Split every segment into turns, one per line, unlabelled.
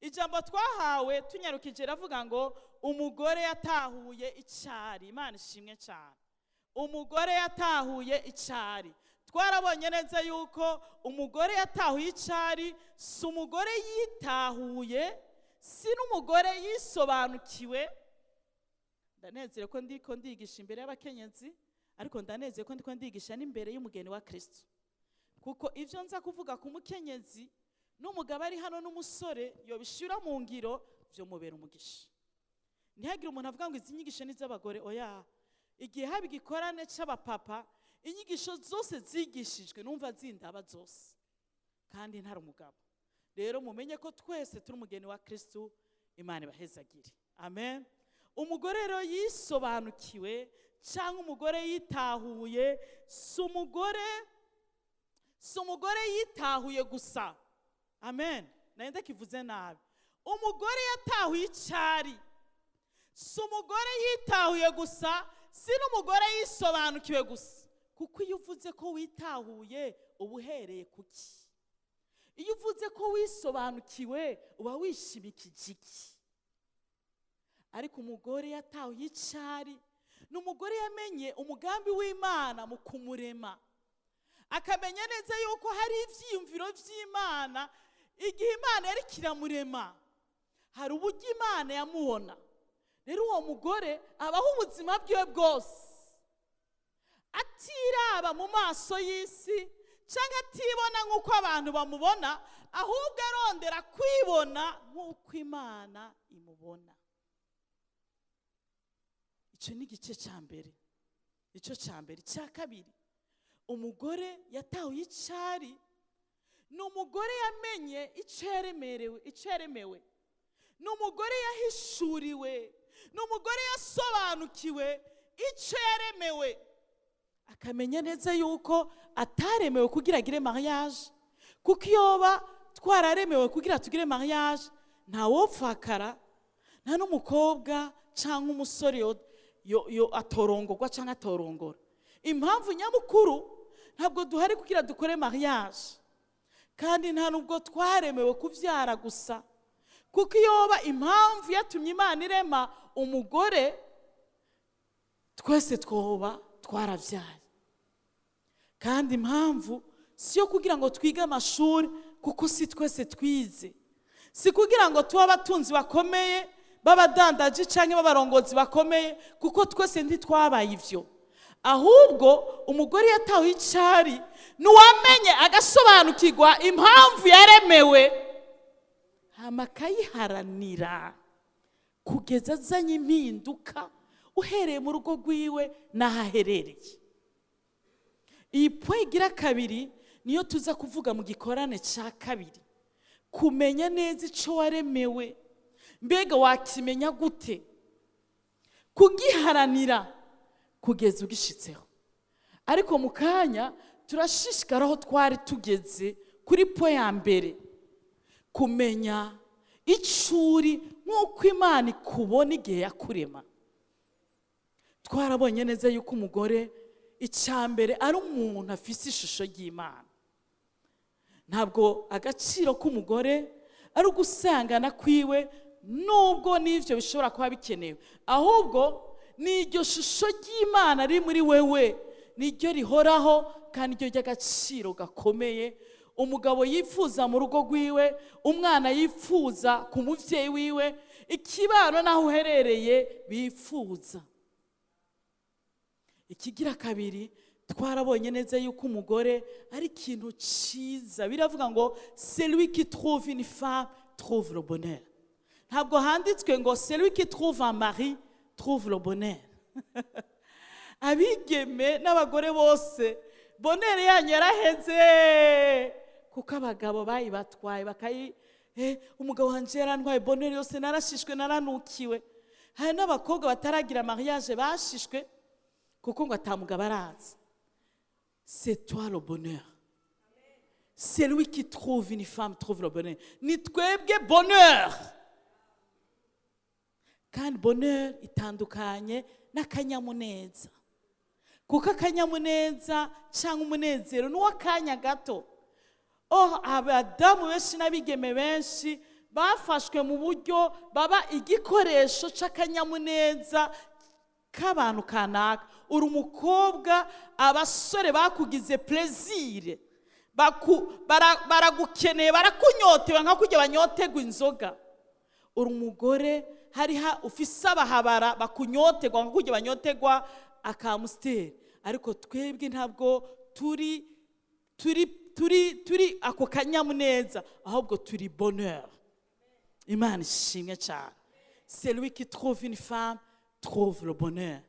Ijambo twahawe tunyarukije ravuga ngo umugore yatahuye icari. Imana ishimwe cyane. Umugore yatahuye icari, twarabonye neza yuko umugore yatahuye icari si umugore yitahuye, si n'umugore yisobanukiwe. Ndanezerewe ko ndiko ndigisha imbere y'abakenyezi, ariko ndanezerewe ko ndiko ndigisha n'imbere y'umugeni wa Kristo, kuko ivyo nza kuvuga ku mukenyezi n'umugabo ari hano n'umusore yobishira mu ngiro, vyomubera umugisha. Ntihagire umuntu avuga ngo izi nyigisho ni iz'abagore. Oya, igihe haba igikorane c'abapapa, inyigisho zose zigishijwe numva zindaba zose, kandi ntari umugabo. Rero mumenye ko twese turi umugeni wa Kristo. Imana ibahezagire, amen. Umugore rero yisobanukiwe cyangwa umugore yitahuye si umugore yitahuye gusa. Amen. Nari ndakivuze nabi. Umugore yatahuye icari si umugore yitahuye gusa, si n'umugore yisobanukiwe gusa, kuko iyo uvuze ko witahuye uba uhereye kuki? Iyo uvuze ko wisobanukiwe uba wishimikije iki? Ariko umugore yatahuye icari ni umugore yamenye umugambi w'Imana mu kumurema, akamenya neza yuko hari ibyiyumviro by'Imana igihe Imana yari kiramurema, hari uburyo Imana yamubona. Rero uwo mugore abaho ubuzima bwiwe bwose atiraba mu maso y'isi cyangwa atibona nk'uko abantu bamubona, ahubwo arondera kwibona nk'uko Imana imubona. Icyo ni igice cya mbere, icyo cya mbere. Icya kabiri, umugore yatahuye icari ni umugore yamenye icyo yaremerewe, icyo yaremewe. Ni umugore yahishuriwe, ni umugore yasobanukiwe icyo yaremewe, akamenya neza yuko ataremewe kugira agire mariage, kuko iyo twararemewe kugira tugire mariage, ntawopfakara, nta n'umukobwa cyangwa umusore yo atorongorwa cyangwa atorongora. Impamvu nyamukuru, ntabwo duhari kugira dukore mariage, kandi nta nubwo twaremewe kubyara gusa, kuko iyo impamvu yatumye Imana irema umugore, twese twoba twarabyaye. Kandi impamvu si yo kugira ngo twige amashuri, kuko si twese twize. Si kugira ngo tube abatunzi bakomeye, b'abadandaji cyangwa b'abarongozi bakomeye, kuko twese ntitwabaye ibyo. Ahubwo umugore yatawe icari n'uwamenye agasobanukirwa impamvu yaremewe, hama akayiharanira kugeza azanye impinduka, uhereye mu rugo rwiwe n'aho aherereye. Iyi point igira kabiri niyo tuza kuvuga mu gikorane cya kabiri: kumenya neza icyo waremewe. Mbega wakimenya gute? Kugiharanira kugeza ugishitseho. Ariko mu kanya turashishikara aho twari tugeze kuri point ya mbere, kumenya icuri nk'uko Imana ikubona igihe yakurema. Twarabonye neza yuko umugore icya mbere ari umuntu afise ishusho ry'Imana. Ntabwo agaciro k'umugore ari ugusangana kwiwe, nubwo n'ibyo bishobora kuba bikenewe, ahubwo ni iryo shusho ry'Imana riri muri wewe, niryo rihoraho kandi iryo ry'agaciro gakomeye umugabo yifuza mu rugo rwiwe, umwana yifuza ku mubyeyi wiwe, ikibano n'aho uherereye bifuza. Ikigira kabiri, twarabonye neza yuko umugore ari ikintu cyiza. Biravuga ngo "Celui qui trouve une femme trouve le bonheur". Ntabwo handitswe ngo "Celui qui trouve un mari trouve le bonheur". Abigeme n'abagore bose, bonheur yanyu yaraheze kuko abagabo bayibatwaye bakayi. Umugabo wanje yarantwaye bonheur yose, narashishwe, naranukiwe. Hari n'abakobwa bataragira mariage bashishwe kuko ngo atamugabo araza. C'est toi le bonheur. Celui qui trouve une femme trouve le bonheur. Ni twebwe bonheur, kandi bonheur itandukanye n'akanyamuneza, kuko akanyamuneza cyangwa umunezero ni uw'akanya gato. Oh, abadamu benshi n'abigeme benshi Bafashwe mu buryo baba igikoresho c'akanyamuneza k'abantu kanaka. Uri umukobwa, abasore bakugize plaisir, baragukeneye, barakunyotewe nka kurya banyotegwa inzoga. Uri umugore, hariha ufise abahabara bakunyotegwa nka kurya banyotegwa akamusiteri. Ariko twebwe ntabwo turi ako kanyamuneza, ahubwo turi bonheur. Imana ishimwe cyane. Celui qui trouve une femme trouve le bonheur.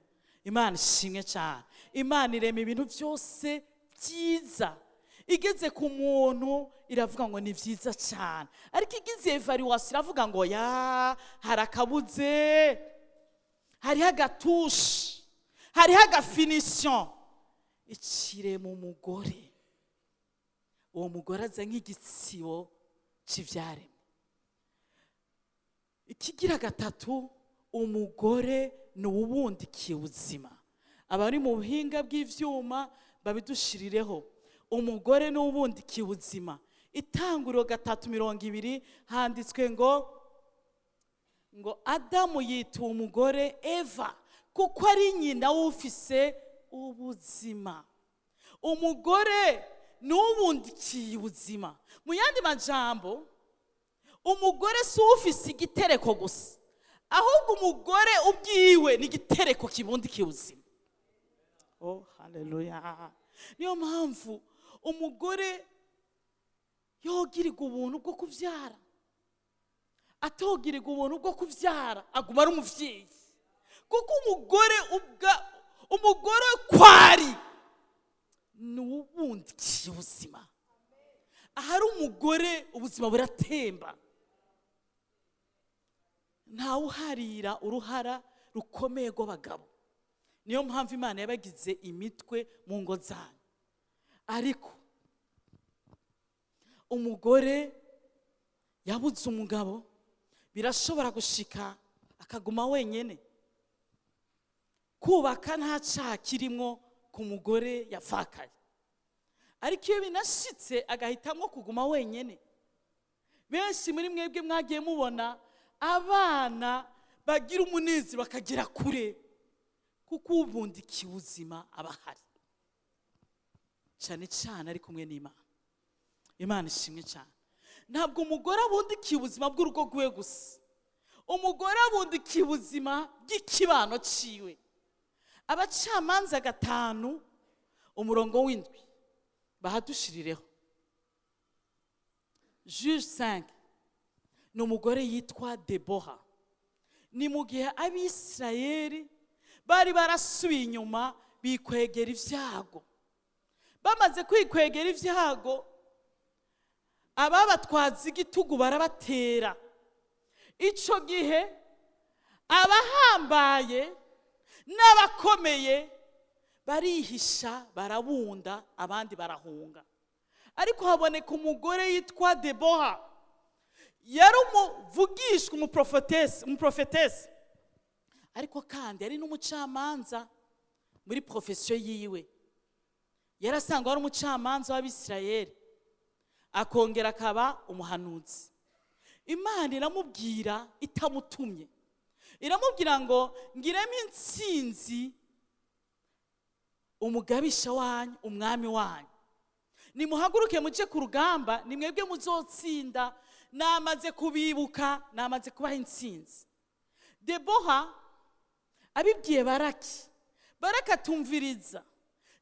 Imana ishimwe cyane. Imana irema ibintu byose byiza, igeze ku muntu iravuga ngo ni byiza cyane, ariko igize évaluation iravuga ngo ya hari akabuze, hariho agatushe, hariho aga finition. Ikirema umugore. Uwo mugore aza nk'igitsibo cy'ibyaremwe. Ikigira gatatu, umugore ni uwubundikiye ubuzima. Abari mu buhinga bw'ibyuma babidushirireho. Umugore ni uwubundikiye ubuzima. Itanguriro 3:20 handitswe ngo Adamu yita uwo mugore Eva, kuko ari nyina w'ufise ubuzima. Umugore ni uwubundikiye ubuzima. Mu yandi majambo, umugore si ufise igitereko gusa, ahubwo umugore ubwiwe ni igitereko kibundikiye ubuzima. Oh, haleluya! Niyo mpamvu umugore yogirirwa ubuntu bwo kubyara, atogirirwa ubuntu bwo kubyara, aguma ari umubyeyi, kuko umugore ubwa umugore kwari ni uwubundikiye ubuzima. Ahari umugore ubuzima buratemba. Ntawuharira uruhara rukomeye rw'abagabo. Niyo mpamvu Imana yabagize imitwe mu ngo zanyu. Ariko umugore yabuze umugabo, birashobora gushika akaguma wenyine. Kubaka nta cyaha kirimo ku mugore yapfakaye, ariko iyo binashitse agahitamo kuguma wenyine, benshi muri mwebwe mwagiye mubona abana bagira umunezero bakagera kure, kuko ubundikiye ubuzima aba ahari, cyane cyane ari kumwe n'Imana. Imana ishimwe cyane. Ntabwo umugore abundikiye ubuzima bw'urugo rwe gusa, umugore abundikiye ubuzima bw'ikibano ciwe. Abacamanza 5 umurongo w'7 bahadushirireho. Juge 5, ni umugore yitwa Debora. Ni mu gihe Abisirayeli bari barasubiye inyuma, bikwegera ibyago. Bamaze kwikwegera ibyago, ababatwaza igitugu barabatera. Icyo gihe abahambaye n'abakomeye barihisha, barabunda, abandi barahunga. Ariko haboneka umugore yitwa Debora. Yari umuvugishwa, umu prophétesse, ariko kandi yari n'umucamanza muri profession yiwe. Yarasangwa ari umucamanza w'Abisirayeli, akongera akaba umuhanuzi. Imana iramubwira itamutumye, iramubwira ngo ngiremo intsinzi umugabisha wanyu, umwami wanyu. Nimuhaguruke muje ku rugamba, ni mwebwe muzotsinda, namaze kubibuka, namaze kubaha intsinzi. Deboha abibwiye Baraki, Baraki atumviriza,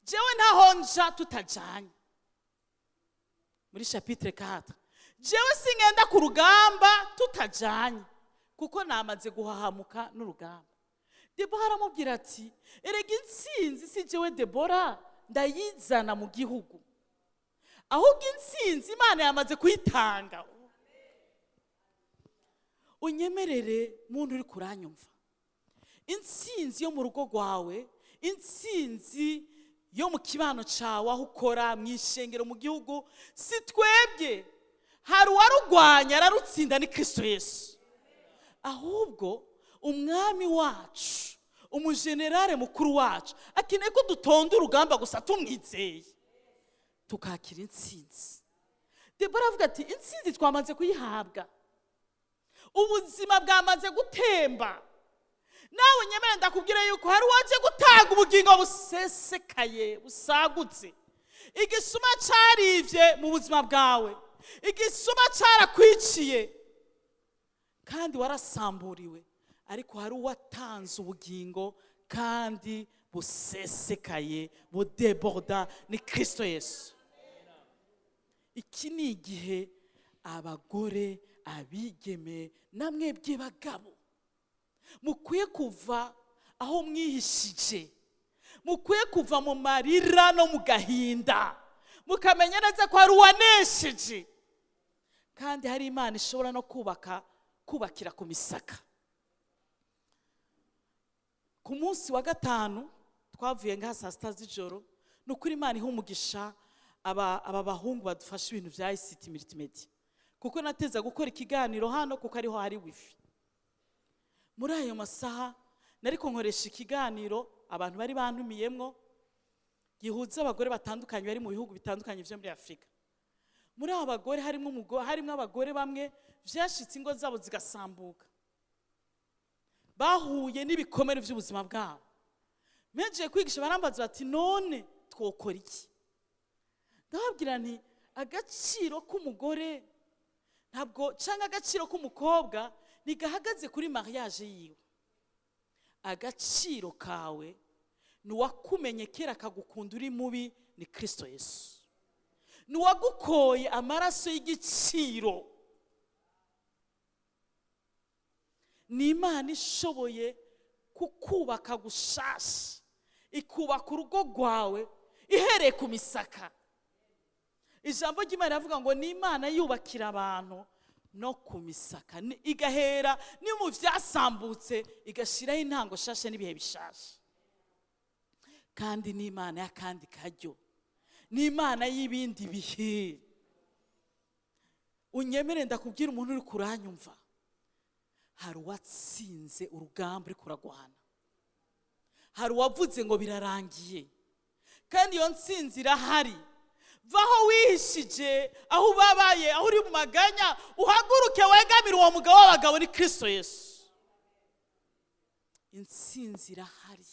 jewe ntaho nja tutajanye. Muri chapitre 4, jewe singenda ku rugamba tutajanye, kuko namaze guhahamuka n'urugamba. Debora aramubwira ati: "Erega intsinzi si jewe Debora ndayizana mu gihugu, ahubwo intsinzi Imana yamaze kuyitanga." Unyemerere, muntu uri kuranyumva, intsinzi yo mu rugo rwawe, intsinzi yo mu kibano cyawe, aho ukora, mu ishengero, mu gihugu, si twebwe. Hari uwarurwanya ararutsinda, ni Kirisito Yesu. Ahubwo umwami wacu, umujenerale mukuru wacu, akeneye ko dutonda urugamba gusa tumwizeye, tukakira intsinzi. Debora avuga ati: "Intsinzi twamaze kuyihabwa." Ubuzima bwamaze gutemba. Nawe nyemere ndakubwira yuko hari uwaje gutanga ubugingo busesekaye, busagutse. Igisuma carivye mu buzima bwawe, igisuma carakwiciye kandi warasamburiwe, ariko hari uwatanze ubugingo kandi busesekaye, budéborda, ni Kristo Yesu. Iki ni igihe abagore, abigeme, namwebwe bagabo mukwiye kuva aho mwihishije, mukwiye kuva mu marira no mu gahinda, mukamenya neza ko hari uwanesheje kandi hari Imana ishobora no kubaka, kubakira ku misaka. Ku munsi wa gatanu twavuye ngaha saa 6 z'ijoro. Ni ukuri, Imana iha umugisha aba bahungu badufasha ibintu bya ICT multimedia, kuko nateza gukora ikiganiro hano kuko ariho hari wifi. Muri ayo masaha nariko nkoresha ikiganiro abantu bari bantumiyemwo gihuza abagore batandukanye bari mu bihugu bitandukanye vyo muri Afurika. Muri abo bagore harimo abagore bamwe vyashitse ingo zabo zigasambuka, bahuye n'ibikomere by'ubuzima bwabo. Mpejeje kwigisha barambaza bati: "None twokora iki?" Ndababwira nti: "Agaciro k'umugore ntabwo, cyangwa agaciro k'umukobwa, ntigahagaze kuri mariage yiwe. Agaciro kawe ni uwakumenye kera akagukunda uri mubi, ni Kirisito Yesu, ni uwagukoye amaraso y'igiciro, ni Imana ishoboye kukubaka gushasha, ikubaka urugo rwawe ihereye ku misaka." Ijambo ry'Imana rivuga ngo ni Imana yubakira abantu no ku misaka, igahera ni mu byasambutse, igashyiraho intango shasha n'ibihe bishasha. Kandi ni Imana y'akandi karyo, ni Imana y'ibindi bihe. Unyemere ndakubwira, umuntu uri kuranyumva, hari uwatsinze urugamba uri kuragwana, hari uwavuze ngo birarangiye, kandi iyo ntsinzi irahari. Vaho wihishije, aho ubabaye, aho uri mu maganya, uhaguruke wegamire uwo mugabo w'abagabo, ni Kirisito Yesu. Intsinzi irahari.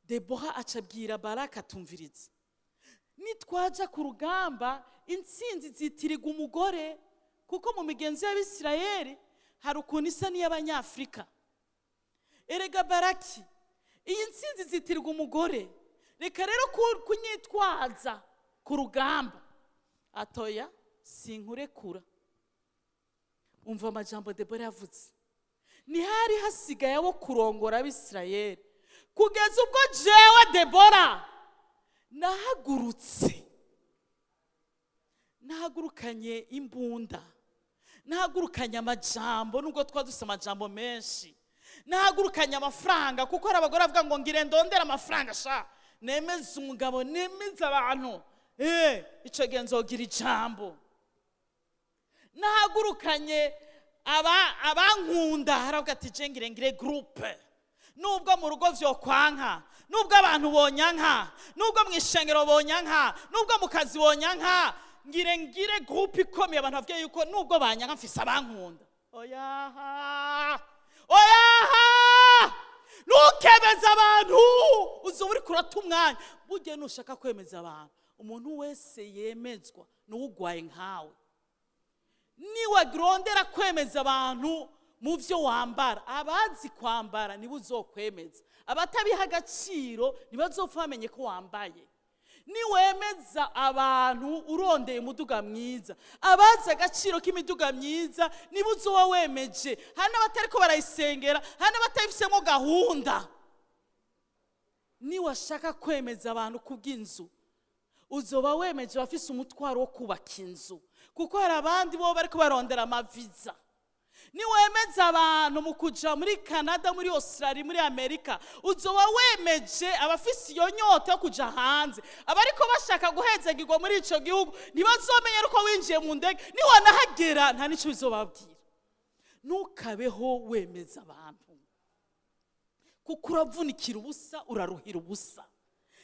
Debora acabwira Baraka: "Atumviriza, nitwaja ku rugamba intsinzi zitirirwa umugore, kuko mu migenzo y'Abisirayeli hari ukuntu isa n'iy'Abanyafurika. Erega Baraki, iyi ntsinzi zitirirwa umugore, reka rero kunyitwaza ku rugamba." Atoya, sinkurekura. Umva amajambo Debora yavuze: "Ntihari hasigaye abo kurongora Abisirayeli kugeza ubwo jewe Debora nahagurutse, nahagurukanye imbunda, nahagurukanye amajambo, nubwo twa dufite amajambo menshi, nahagurukanye amafaranga, kuko hari abagore bavuga ngo ngire ndondere amafaranga sha, nemeze umugabo, nemeze abantu, icyo gihe nzogira ijambo. Nahagurukanye abankunda." Haravuga ati: "Je ngire groupe, nubwo mu rugo vyokwanka, nubwo abantu bonyanka, nubwo mu ishengero bonyanka, nubwo mu kazi bonyanka, ngire groupe ikomeye, abantu bavuge yuko nubwo banyanka mfise abankunda." Oyaha, oyaha, ntukemeze abantu, uzoba uriko urata umwanya. Burya nushaka kwemeza abantu, umuntu wese yemezwa n'uwugwaye nkawe. Niwagirondera kwemeza abantu mu byo wambara, abazi kwambara nibo uzokwemeza, abatabiha agaciro ntibazopfa bamenye ko wambaye. Niwemeza abantu urondeye umuduga mwiza, abazi agaciro k'imiduga myiza nibo uzoba wemeje. Hari n'abatariko barayisengera, hari n'abatayifisemo gahunda. Niwashaka kwemeza abantu kubw'inzu, uzoba wemeje abafise umutwaro wo kubaka inzu, kuko hari abandi bo bariko barondera amaviza. Niwemeza abantu mu kuja muri Canada, muri Australia, muri Amerika, uzoba wemeje abafise iyo nyota yo kuja hanze. Abariko bashaka guhezagirwa muri ico gihugu ntibazomenya uko winjiye mu ndege. Niwanahagera nta nico bizobabwira. Ntukabeho wemeza abantu, kuko uravunikira ubusa, uraruhira ubusa.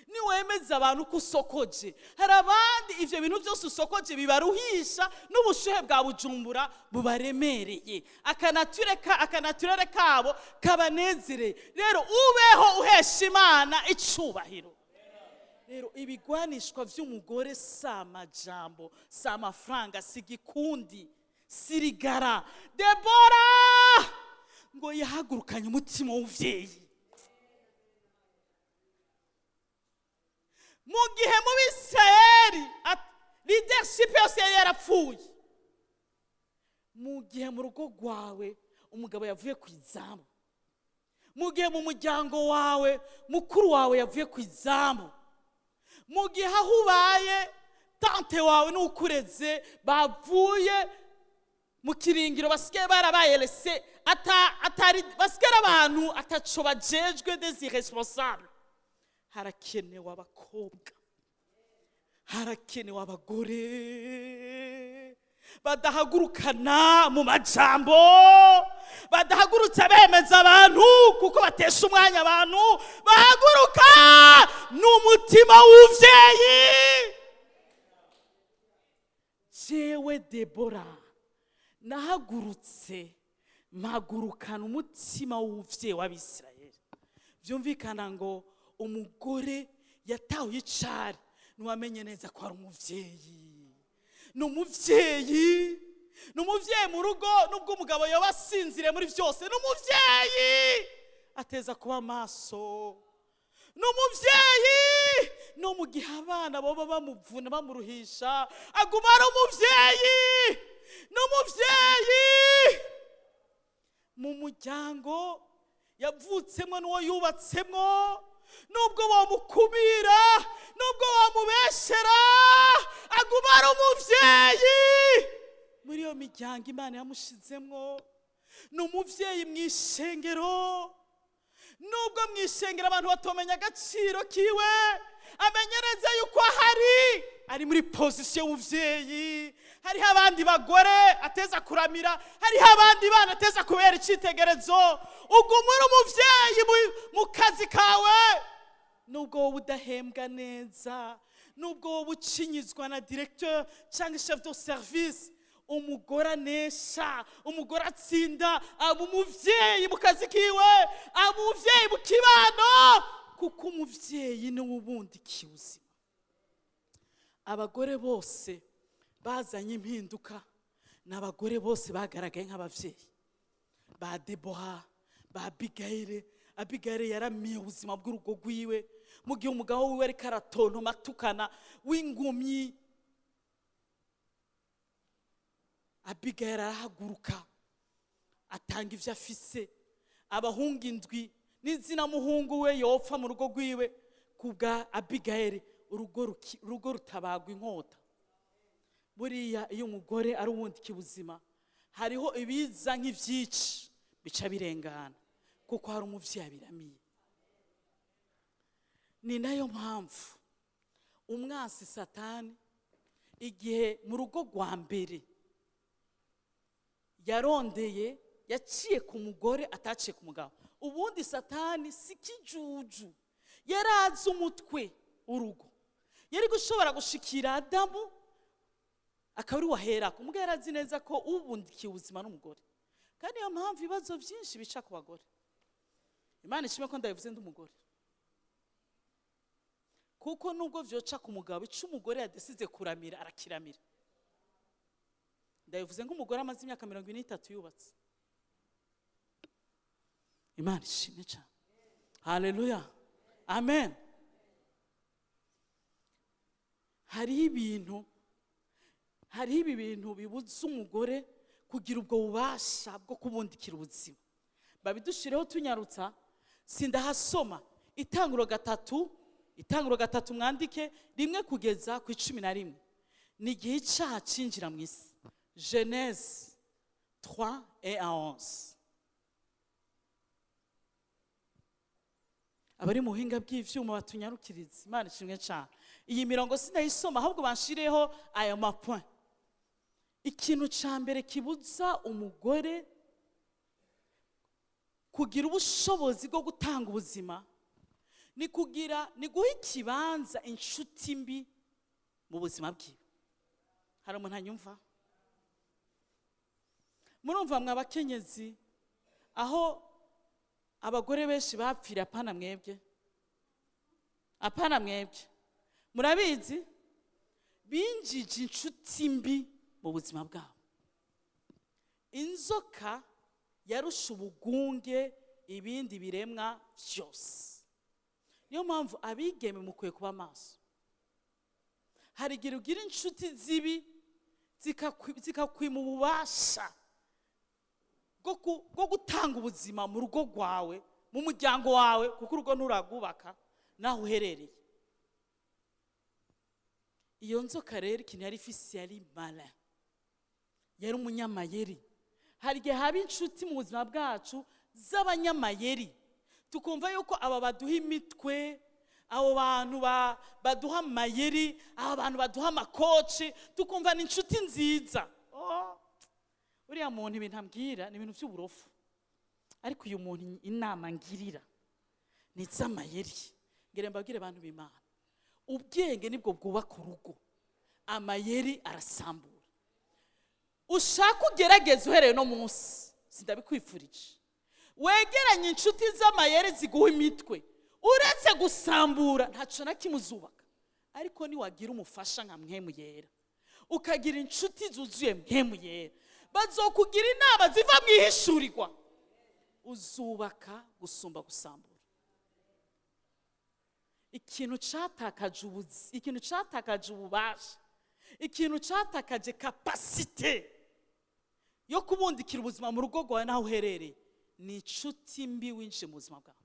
Niwemeza abantu ko usokoje, hari abandi ivyo bintu byose usokoje bibaruhisha, n'ubushuhe bwa Bujumbura bubaremereye, akanaturere kabo kabanezereye. Rero ubeho uhesha Imana icubahiro. Rero ibigwanishwa vy'umugore si amajambo, si amafaranga, si igikundi, si rigara. Debora ngo yahagurukanye umutima w'umuvyeyi. Mu gihe mu Bisirayeli leadership yose yari yarapfuye, mu gihe mu rugo rwawe umugabo yavuye ku izamu, mu gihe mu muryango wawe mukuru wawe yavuye ku izamu, mu gihe aho ubaye tante wawe n'ukureze bavuye mu kiringiro, basigaye barabaye rese atari basigaye ari abantu ataco bajejwe, des irresponsables, harakenewe abakobwa, harakenewe abagore badahagurukana mu majambo, badahagurutse bemeza abantu kuko batesha umwanya abantu, bahaguruka n'umutima w'uvyeyi. Jewe Debora nahagurutse, mpagurukana umutima w'uvyeyi w'Abisirayeli. Byumvikana ngo umugore yatahuye icari ntiwamenye neza ko ari umuvyeyi. Ni umuvyeyi, ni umuvyeyi mu rugo, nubwo umugabo yoba asinziriye muri byose. Ni umuvyeyi, ateza kuba maso. Ni umuvyeyi no mu gihe abana baba bamuvuna, bamuruhisha, aguma ari umuvyeyi. Ni umuvyeyi mu muryango yavutsemo n'uwo yubatsemo, nubwo bamukumira, nubwo bamubeshera, aguma ari umuvyeyi muri iyo miryango Imana yamushizemwo. Ni umuvyeyi mu ishengero, nubwo mu ishengero abantu batomenya agaciro kiwe, amenye neza yuko ahari ari muri position y'ubuvyeyi. Hariho abandi bagore ateza kuramira, hariho abandi bana ateza kubera icitegerezo. Uguma uri umuvyeyi mu kazi kawe, nubwo wowe udahembwa neza, nubwo wowe ucinyizwa na directeur cyangwa chef de service. Umugore anesha, umugore atsinda, aba umuvyeyi mu kazi kiwe, aba umuvyeyi mu kibano, kuko umuvyeyi niwe ubundikiye ubuzima. Abagore bose bazanye impinduka ni abagore bose bagaragaye nk'abavyeyi, ba Debora, ba Abigayire. Abigayire yaramiye ubuzima bw'urugo rwiwe mu gihe umugabo wiwe ariko aratontoma, atukana w'ingumyi. Abigayire arahaguruka, atanga ivyo afise, abahungu indwi n'izina muhungu we yopfa mu rugo rwiwe. Kubwa Abigayire urugo rutabagwa inkota. Buriya iyo umugore ari uwundika ubuzima, hariho ibiza nk'ivyici bica birengana, kuko hari umuvyeyi abiramiye. Ni nayo mpamvu umwansi Satani, igihe mu rugo rwa mbere yarondeye, yaciye ku mugore, ataciye ku mugabo. Ubundi Satani si kijuju, yarazi umutwe w'urugo, yari gushobora gushikira Adamu akaba ari waherako. Umugabo yarazi neza ko ubundikiye ubuzima n'umugore, kandi niyo mpamvu ibibazo byinshi bica ku bagore. Imana ishimwe ko ndabivuze ndi umugore, kuko nubwo vyoca ku mugabo, ico umugore yadesize kuramira arakiramira. Ndabivuze nk'umugore amaze imyaka 43 yubatse. Imana ishimwe cyane, haleluya, amen. Hariho ibintu, hariho ibi bintu bibuza umugore kugira ubwo bubasha bwo kubundikira ubuzima. Babidushireho tunyarutsa, sindahasoma. Itanguro 3, Itanguro 3, mwandike 1 kugeza ku 11. Ni igihe icaha cinjira mu isi. Genèse 3 et à 11. Abari mu buhinga bw'ivyuma batunyarukiriza. Imana ishimwe cyane. Iyi mirongo sinayisoma, ahubwo banshireho aya mapoint. Ikintu ca mbere kibuza umugore kugira ubushobozi bwo gutanga ubuzima Ni kugira ni guha ikibanza inshuti mbi mu buzima bwiwe. Hari umuntu anyumva? Murumva mwa bakenyezi, aho abagore benshi bapfira? Apana mwebwe, apana mwebwe, murabizi. Binjije inshuti mbi mu buzima bwabo. Inzoka yarusha ubugunge ibindi biremwa byose. Niyo mpamvu abigeme mukwiye kuba maso. Hari igihe ugira inshuti zibi zikakwima ububasha bwo gutanga ubuzima mu rugo rwawe, mu muryango wawe, kuko urugo nturagubaka naho uherereye. Iyo nzoka rero, ikintu yari ifise, yari mara, yari umunyamayeri. Hari igihe haba inshuti mu buzima bwacu z'abanyamayeri, tukumva yuko aba baduha imitwe, abo bantu baduha amayeri, aba bantu baduha amakoci, tukumva ni inshuti nziza. Oh, uriya muntu ibintu ambwira ni ibintu by'uburofu, ariko uyu muntu inama ngirira ni iz'amayeri. Ngere mbabwire, abantu b'Imana, ubwenge nibwo bwubaka urugo, amayeri arasambura. Ushaka ugerageze uhereye no munsi, sindabikwifurije, wegeranye inshuti z'amayeri ziguha imitwe, uretse gusambura ntacyo na kimwe uzubaka. Ariko niwagira umufasha nka Mpwemu Yera, ukagira inshuti zuzuye Mpwemu Yera, bazokugira inama ziva mu ihishurirwa, uzubaka gusumba gusambura. Ikintu catakaje ubuzi, ikintu catakaje ububasha, ikintu catakaje capacité yo kubundikira ubuzima mu rugo rwawe n'aho uherereye, ni inshuti mbi winjiye mu buzima bwawe.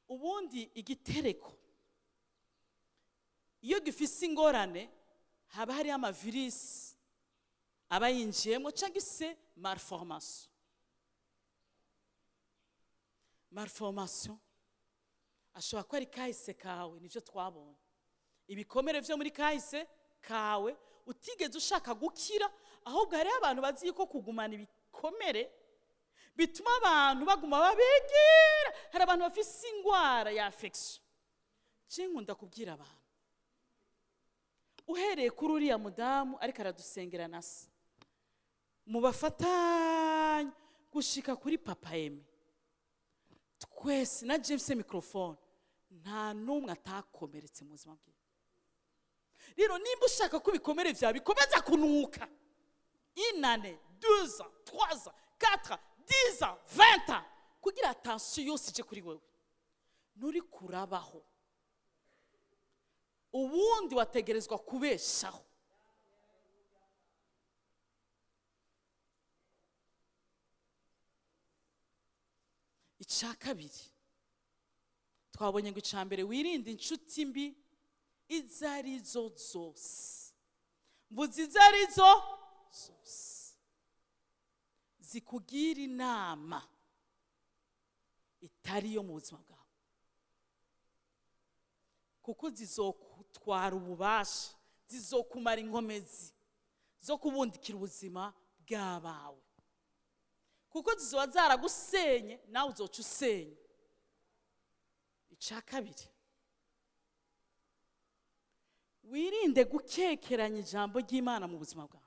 Ubundi igitereko iyo gifise ingorane, haba hariho amavirisi aba yinjiyemo cyangwa se malformation. Malformation ashobora kuba ari kahise kawe, nibyo twabonye, ibikomere byo muri kahise kawe utigeze ushaka gukira. Ahubwo hariho abantu bazi ko kugumana ibikomere bituma abantu baguma babegera. Hari abantu bafise ingwara ya affection. Je nkunda kubwira abantu, uhereye kuri uriya mudamu ariko aradusengera na se, mubafatanye gushika kuri papa Eme, twese na James microphone, nta n'umwe atakomeretse mu buzima bwe. Rero nimba ushaka ko ibikomere byawe bikomeza kunuka inane, 2 ans, 3 ans, 4 ans, 10 ans, 20 ans, kugira attention yose ije kuri wewe, nturi kurabaho. Ubundi wategerezwa kubeshaho. Icya kabiri twabonye ngo, icya mbere, wirinde inshuti mbi izo ari zo zose. Mvuze izo ari zo zose zikugira inama itari iyo mu buzima bwawe, kuko zizokutwara ububasha, zizokumara inkomezi zo kubundikira ubuzima bw'abawe, kuko zizoba zaragusenye, nawe uzoca usenye. Icya kabiri, wirinde gukekeranya ijambo ry'Imana mu buzima bwawe.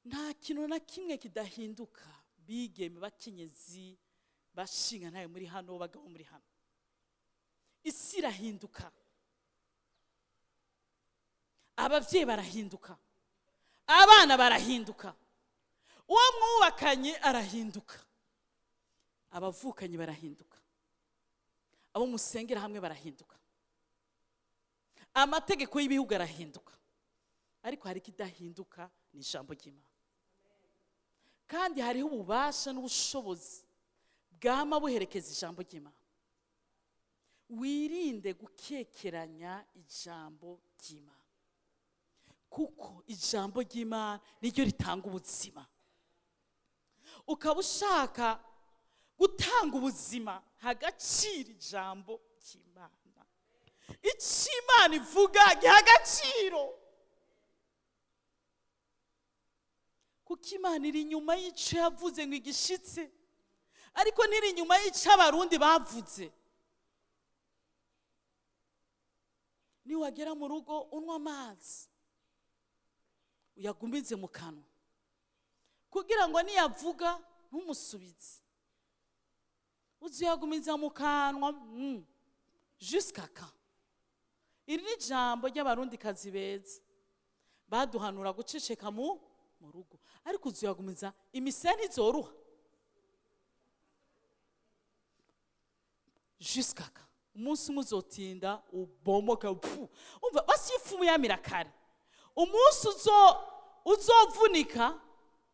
Nta kintu na kimwe kidahinduka. Bigeme, bakenyezi, bashinga ntayo muri hano, bagabo muri hano, isi irahinduka, ababyeyi barahinduka, abana barahinduka, uwo mwubakanye arahinduka, abavukanyi barahinduka, abo musengera hamwe barahinduka, amategeko y'ibihugu arahinduka. Ariko hari ikidahinduka, ni ijambo ry'Imana. Kandi hariho ububasha n'ubushobozi bwama buherekeza ijambo ry'Imana. Wirinde gukekeranya ijambo ry'Imana, kuko ijambo ry'Imana niryo ritanga ubuzima. Ukaba ushaka gutanga ubuzima, hagaciro ijambo ry'Imana. Icyo Imana ivuga giha agaciro, kuko Imana iri inyuma y'icyo yavuze ngo igishitse. Ariko ntiri inyuma y'icyo Abarundi bavuze. Niwagera mu rugo, unywa amazi, uyagumize mu kanwa, kugira ngo niyavuga ntumusubize. Uzuyagumiza mu kanwa jusqu'à quand? Iri ni ijambo ry'Abarundikazi beza baduhanura guceceka mu rugo. Ariko uzuyagumiza, imisaya ntizoroha. Jusqu'à quand? Umunsi umwe uzotinda ubomoka pfu. Umva basi, ifumu yamira kare. Umunsi uzovunika,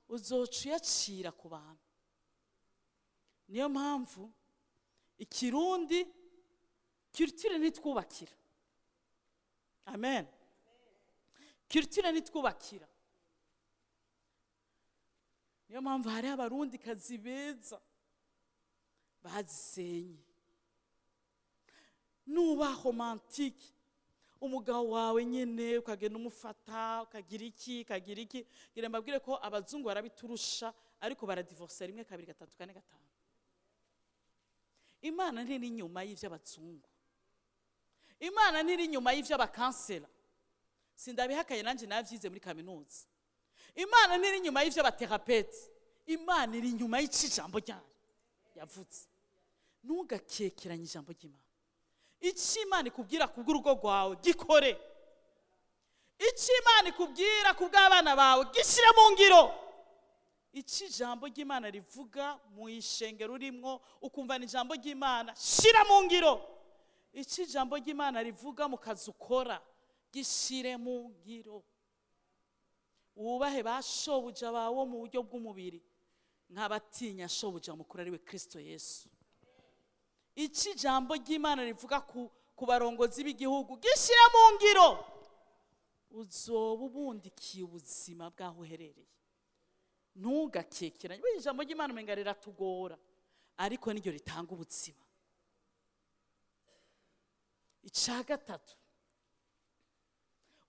uzoca uyacira ku bantu. Niyo mpamvu ikirundi culture ntitwubakira. Amen. Culture ntitwubakira. Niyo mpamvu hariho Abarundikazi beza bazisenye. Nuba romantique, umugabo wawe nyene ukagenda umufata, ukagira iki, ukagira iki. Ngira mbabwire ko abazungu barabiturusha, ariko baradivorce rimwe, kabiri, gatatu, kane, gatanu. Imana ntiri inyuma y'ivy'abazungu, Imana ntiri inyuma y'ivy'abakansera. Sindabihakaye, nanjye navyize muri kaminuza. Imana ntiri inyuma y'ivy'abathérapeutes. Imana iri inyuma y'icyo ryayo yavuze. Ntugakekeranye ijambo ry'Imana. Icyo Imana ikubwira kubw'urugo rwawe, gikore. Icyo Imana ikubwira kubw'abana bawe, gishyire mu ngiro. Icyo ijambo ry'Imana rivuga mu ishengero urimwo, ukumva ni ijambo ry'Imana, shyira mu ngiro. Icyo ijambo ry'Imana rivuga mu kazi ukora, gishyire mu ngiro. Wubahe ba shobuja bawe mu buryo bw'umubiri nk'abatinya Shobuja mukuru, ari we Kirisito Yesu. Icyo ijambo ry'Imana rivuga ku barongozi b'igihugu, gishyire mu ngiro. Uzoba ubundikiye ubuzima bw'aho uherereye. Ntugakekeranye. Buriya ijambo ry'Imana umenga riratugora, ariko niryo ritanga ubuzima. Icya gatatu,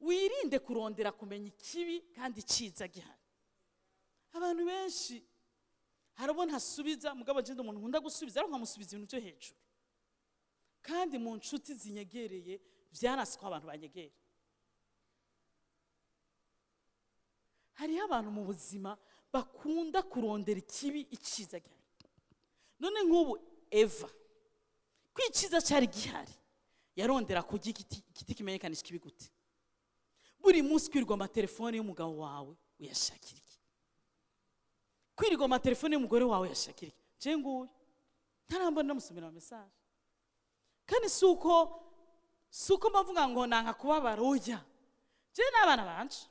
wirinde kurondera kumenya ikibi kandi icyiza gihari. Abantu benshi hari abo ntasubiza, mugabo agenda umuntu nkunda gusubiza, ariko nkamusubiza ibintu byo hejuru. Kandi mu nshuti zinyegereye, byanase ko abantu banyegera. Hariho abantu mu buzima bakunda kurondera ikibi icyiza gihari. None nk'ubu Eva, ko icyiza cyari gihari, yarondera kurya igiti kimenyekanisha ikibi gute? Buri munsi kwirirwa amatelefone y'umugabo wawe, uyashakira iki? Kwirirwa amatelefone y'umugore wawe, uyashakira iki? Je nguyu ntarambona namusomera message. Kandi si uko mbavuga ngo nanka kubabara. Oya, je n'abana banje,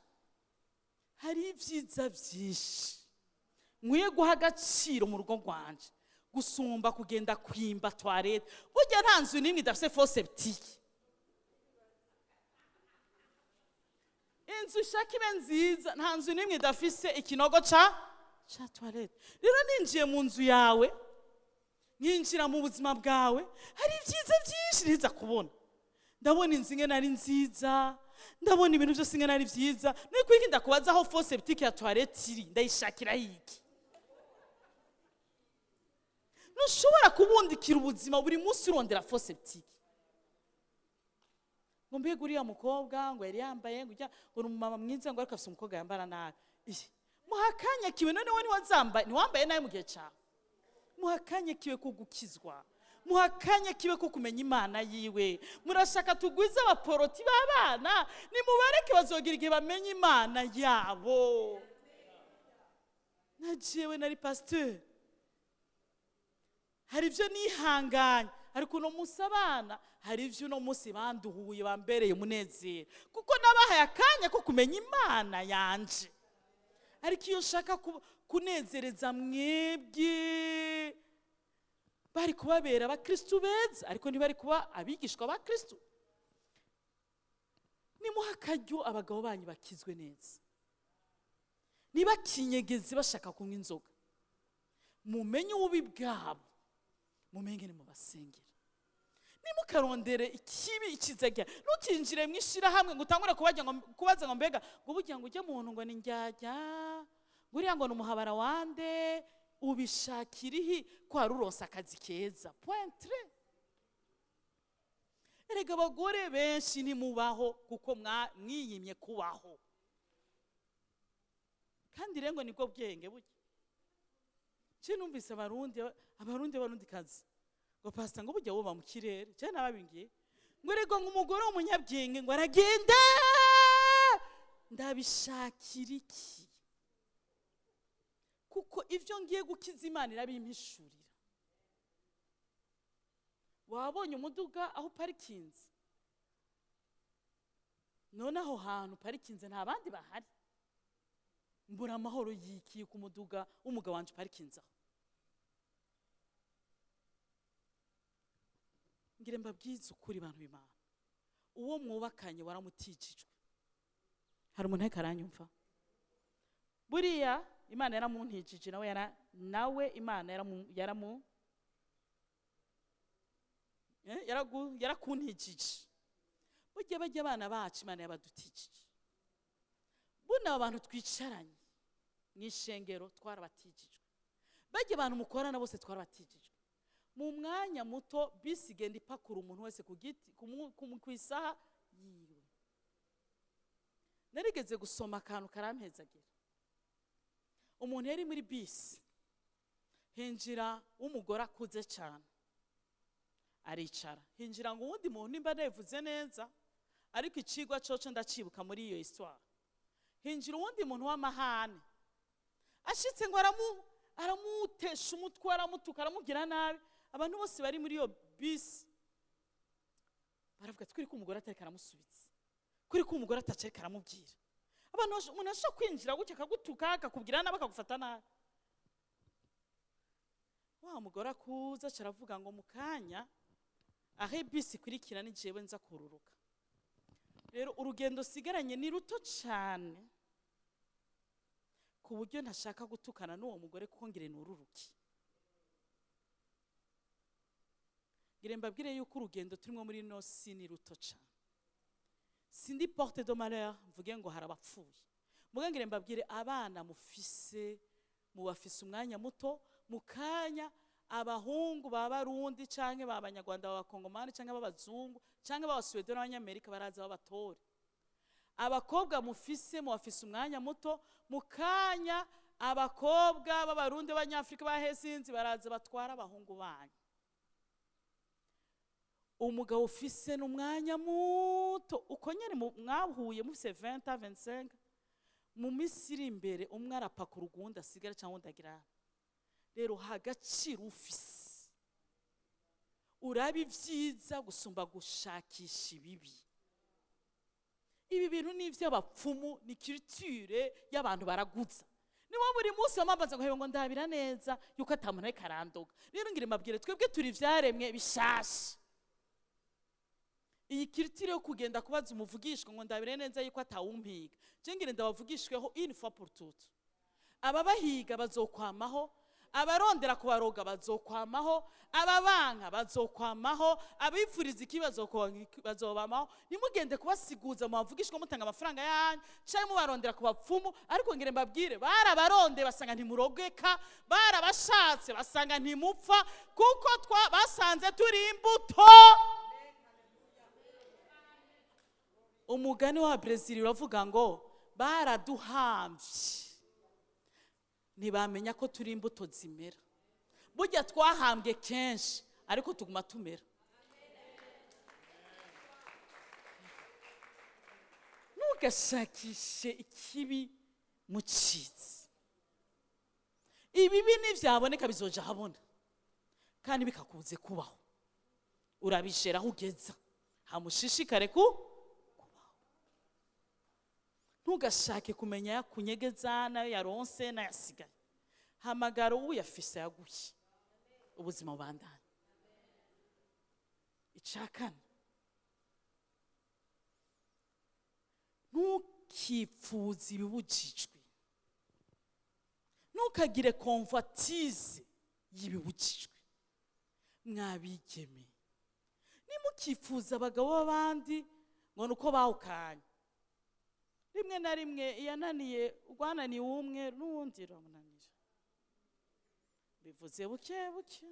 hari ibyiza byinshi nkwiye guha agaciro mu rugo rwanje gusumba kugenda kwimba toilette. Burya nta nzu n'imwe idafite fosse septique. Inzu ishaka ibe nziza, nta nzu n'imwe idafise ikinogo ca toilette. Rero ninjiye mu nzu yawe, nkinjira mu buzima bwawe, hari ibyiza byinshi ntiza kubona. Ndabona inzu ingene ari nziza, ndabona ibintu byose ingene ari byiza. Nuko iki ndakubaza aho fosse septique ya toilette iri, ndayishakira iki? Ntushobora kubundikira ubuzima buri munsi urondera fosse septique, ngo mbega uriya mukobwa ngo yari yambaye, ngo ujya ngo ni umumama mwiza, ngo ariko afite umukobwa yambara nabi. Ih, muha akanya kiwe. None we ntiwazambaye, ntiwambaye nabi mu gihe cyawe? Muha akanya kiwe ko gukizwa, muha akanya kiwe ko kumenya Imana yiwe. Murashaka tugwize abaporoti b'abana? Nimubareke, bazogira igihe bamenye Imana yabo. Na jewe nari pasiteri, hari ibyo nihanganye, ariko uno munsi abana hari ibyo uno munsi banduhuye, bambereye umunezero, kuko nabahaye akanya ko kumenya Imana yanje. Ariko iyo nshaka kunezereza mwebwe, bari kubabera abakristu beza, ariko ntibari kuba abigishwa ba Kristu. Nimuha akaryo abagabo banyu bakizwe neza, ntibakinyegeze bashaka kunywa inzoga. Mumenye ububi bwabo, mumenye nimubasengera. Nimukarondere ikibi ikiza gihari. Ntukinjire mu ishyirahamwe ngo utangure kubajya ngo kubaza ngo mbega ngo burya ngo ujye muntu ngo ni njyajya, ngo uriya ngo ni umuhabara wande. Ubishakira ihi ko wari uronse akazi keza? Point. Erega abagore benshi ntimubaho kuko mwiyimye kubaho. Kandi rero ngo nibwo bwenge burya. Je numvise Abarundi, Abarundi kazi ngo pastor, ngo burya woba mu kirere. Je nababingiye ngo erega ngo umugore w'umunyabwenge ngo aragenda. Ndabishakira iki? Kuko ivyo ngiye gukiza, Imana irabimpishurira. Wabonye umuduga aho uparikinze? None aho hantu uparikinze nta bandi bahari? Mbura amahoro yikiye ku muduga w'umugabo wanje uparikinze aho. Ngire mbabwize ukuri, bantu b'Imana, uwo mwubakanye waramutijijwe. Hari umuntu ariko aranyumva? Buriya Imana yaramuntijije, nawe yara, nawe Imana yaramu, yaramu, yarakuntijije. Burya bajya abana bacu Imana yabadutijije. Buno aba bantu twicaranye mu ishengero twarabatijijwe, bajya abantu mukorana bose twarabatijijwe. Mu mwanya muto bisi igenda ipakura umuntu wese ku giti, ku isaha yiwe. Narigeze gusoma akantu karampezagira. Umuntu yari muri bisi, hinjira w'umugore akuze cyane, aricara. Hinjira ngo uwundi muntu, nimba nabivuze neza, ariko icigwa coco ndacibuka muri iyo histoire. Hinjira uwundi muntu w'amahane, ashitse ngo aramutesha umutwe, aramutuka, aramubwira nabi. Abantu bose bari muri iyo bisi baravuga ati kuri ko umugore atariko aramusubiza, kuri ko umugore ataca ariko aramubwira. Abantu umuntu ashobora kwinjira gutya akagutuka, akakubwira nabi, akagufata nabi. Wa mugore akuza aca aravuga ngo mu kanya aho bisi ikurikira ni jewe nza kururuka. Rero urugendo sigaranye ni ruto cyane ku buryo ntashaka gutukana n'uwo mugore, kuko ngire nururuke. Ngire mbabwire yuko urugendo turimo muri ino si ni ruto cyane. Sindi porte de malheur mvuge ngo harabapfuye. Muga ngire mbabwire, abana mufise, mubafise umwanya muto. Mu kanya abahungu b'Abarundi canke b'Abanyarwanda, b'Abakongomani canke b'Abazungu canke b'Abasuwede n'Abanyamerika baraza babatore. Abakobwa mufise, mubafise umwanya muto. Mu kanya abakobwa b'Abarundi, b'Abanyafrika, b'ahesinzi baraza batwara abahungu banyu. Umugabo ufise n'umwanya muto, uko nyene mwahuye mufise 20 ans, 25, mu minsi iri imbere umwe arapakura ugundi asigara cyangwa undi agira. Rero hagaciro ufise, urabe ibyiza gusumba gushakisha ibibi. Ibi bintu ni iby'abapfumu, ni culture y'abantu baraguza. Nibo buri munsi bamambaza ngo hebe ngo ndabira neza yuko atamuntu ariko arandoga. Rero ngira mbabwire, twebwe turi ivyaremwe bishasha. Iyi culture yo kugenda kubaza umuvugishwa ngo ndabire neza yuko atawumpiga, je ngira ndabavugishweho une fois pour toutes. Ababahiga bazokwamaho, abarondera kubaroga bazokwamaho, ababanka bazokwamaho, abifuriza iki bazobamaho. Ntimugende kubasiguza mu bavugishwa mutanga amafaranga yanyu canke mubarondera ku bapfumu. Ariko ngire mbabwire, barabaronde basanga ntimurogeka, barabashatse basanga ntimupfa, kuko basanze turi imbuto. Umugani wa Brazil uravuga ngo baraduhamvye ntibamenya ko turi imbuto zimera. Burya twahambwe kenshi ariko tuguma tumera. Ntugashakishe ikibi mu cyiza. Ibibi nivyaboneka bizoja habona kandi bikakubuze kubaho. Urabishera aho ugeza, hamushishikare ku kubaho. Ntugashake kumenya yakunyegeza nayo yaronse n'ayasigaye. Hamagara uyafise yaguye, ubuzima bubandanye. Icya kane, ntukipfuze ibibujijwe, ntukagire convoitise y'ibibujijwe. Mwabigeme, nimukifuza abagabo b'abandi ngo nuko bawukanye. Rimwe na rimwe iyananiye urwananiye umwe n'uwundi iramunanira. Bivuze buke buke,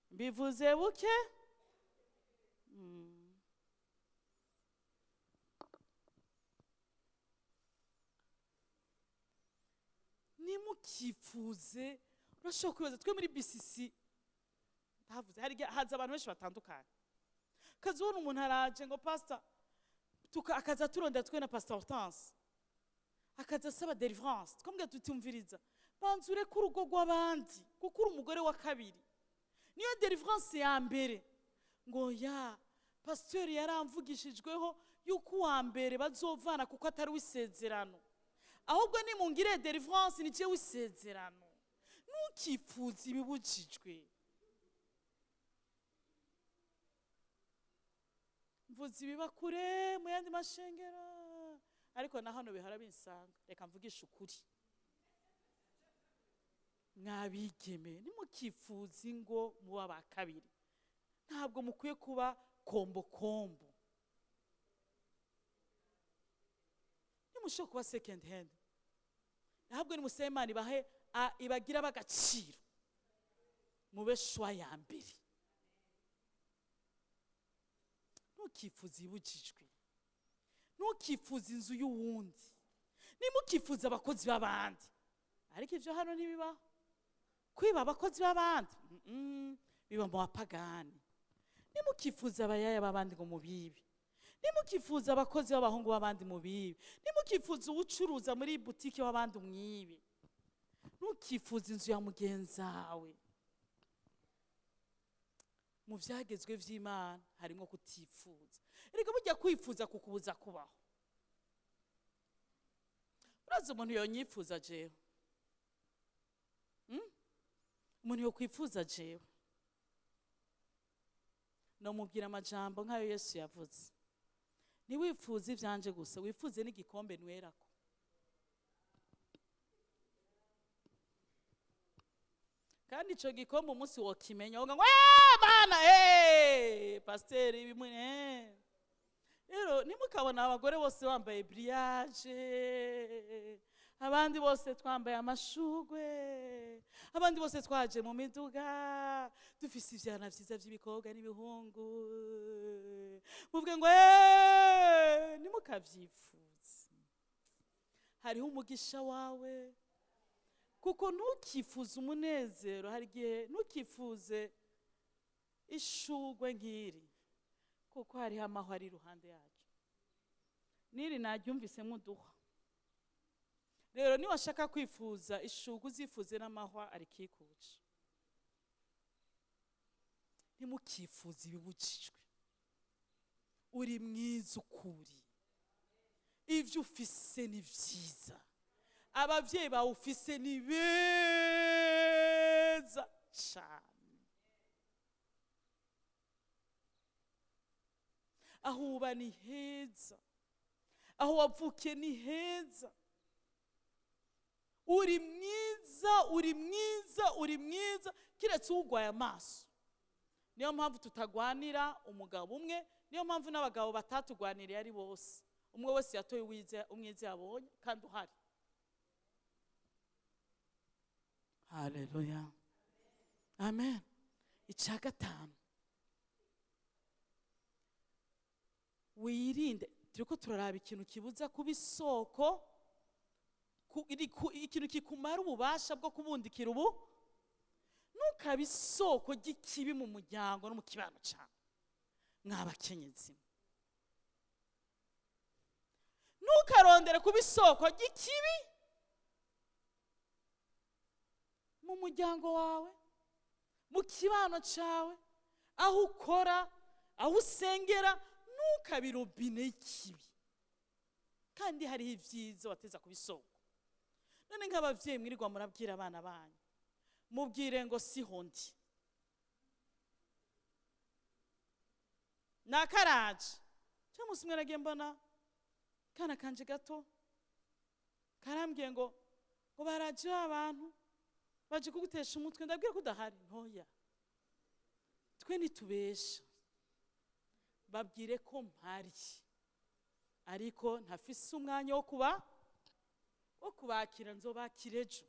bivuze buke. Nimukifuze. Urashobora kwibaza, twe muri BCC ndavuze, hari haza abantu benshi batandukanye. Kazubona umuntu araje ngo pastor, akaza turondera twe na Pastor Hortense, akaza asaba deliverance. Twambwira tutumviriza, banza ureke urugo rw'abandi kuko uri umugore wa kabiri, niyo deliverance ya mbere. Ngo ya pasteur yaramvugishijweho yuko uwa mbere bazovana kuko atari w'isezerano, ahubwo nimungire deliverance ni jewe w'isezerano. Ntukifuze ibibujijwe. Mvuze ibiba kure mu yandi mashengero, ariko na hano bihora binsanga. Reka mvugishe ukuri, mwabigeme nimukifuze ngo muba ba kabiri. Ntabwo mukwiye kuba kombo kombo, nimushobora kuba second hand. Ntabwo nimusaba Imana ibahe ibagira ab'agaciro, mube choix ya mbere. Ntukifuze ibibujijwe, ntukifuze inzu y'uwundi, nimukifuze abakozi b'abandi. Ariko ibyo hano ntibibaho. Kwiba abakozi b'abandi biba mu bapagani. Nimukifuze abayaya b'abandi ngo mubibe, nimukifuze abakozi b'abahungu b'abandi mubibe, nimukifuze uwucuruza muri butike w'abandi umwibe, ntukifuze inzu ya mugenzawe. Mu vyagezwe vy'Imana harimo kutifuza. Erega burya kwifuza kukubuza kubaho. Urazi umuntu yonyifuza jewe? Umuntu yokwifuza jewe, nomubwira amajambo nk'ayo Yesu yavuze: ntiwifuze ivyanje gusa, wifuze n'igikombe nwerako. Kandi ico gikombe umunsi wokimenya woga ngo bana, pasiteri bimwe. Rero ntimukabona abagore bose bambaye brillage, abandi bose twambaye amashugwe, abandi bose twaje mu miduga dufise ivyana vyiza vy'ibikobwa n'ibihungu, muvuge ngo ntimukavyifuze. Hariho umugisha wawe, kuko ntukifuze umunezero. Hari igihe ntukifuze ishugwe nk'iri, kuko hariho amahwa ari iruhande yacu. N'iri naryumvisemo uduhwa. Rero niwashaka kwifuza ishugwe, uzifuze n'amahwa arikikuje. Ntimukifuze ibibujijwe. Uri mwiza ukuri, ivyo ufise ni vyiza, abavyeyi bawe ufise ni beza cane, aho uba ni heza, aho wavukiye ni heza. Uri mwiza, uri mwiza, uri mwiza, kiretse ugwaye amaso. Niyo mpamvu tutagwanira umugabo umwe, niyo mpamvu n'abagabo batatugwaniriye ari bose. Umwe wese yatoye umwiza yabonye kandi uhari. Haleluya, amen. Icya gatanu, wirinde. Turiko turaraba ikintu kibuza kuba isoko, ikintu kikumara ububasha bwo kubundikira ubu. Ntukabe isoko ry'ikibi mu muryango no mu kibano cyawe. Mwabakenyezi, ntukarondere kuba isoko ry'ikibi mu muryango wawe, mu kibano cyawe, aho ukora, aho usengera. Ntukabe robine y'ikibi, kandi hariho ibyiza wateza kuba isoko. None nk'abavyeyi mwirirwa murabwira abana banyu, mubwire ngo siho ndi, nakaraje. Cyangwa umunsi umwe nagiye mbona kana kanje gato karambwiye ngo baraje abantu baje kugutesha umutwe, ndabwira ko udahari. Ntoya, twe nitubesha, babwire ko mpari, ariko ntafise umwanya wo kubakira, nzobakira ejo.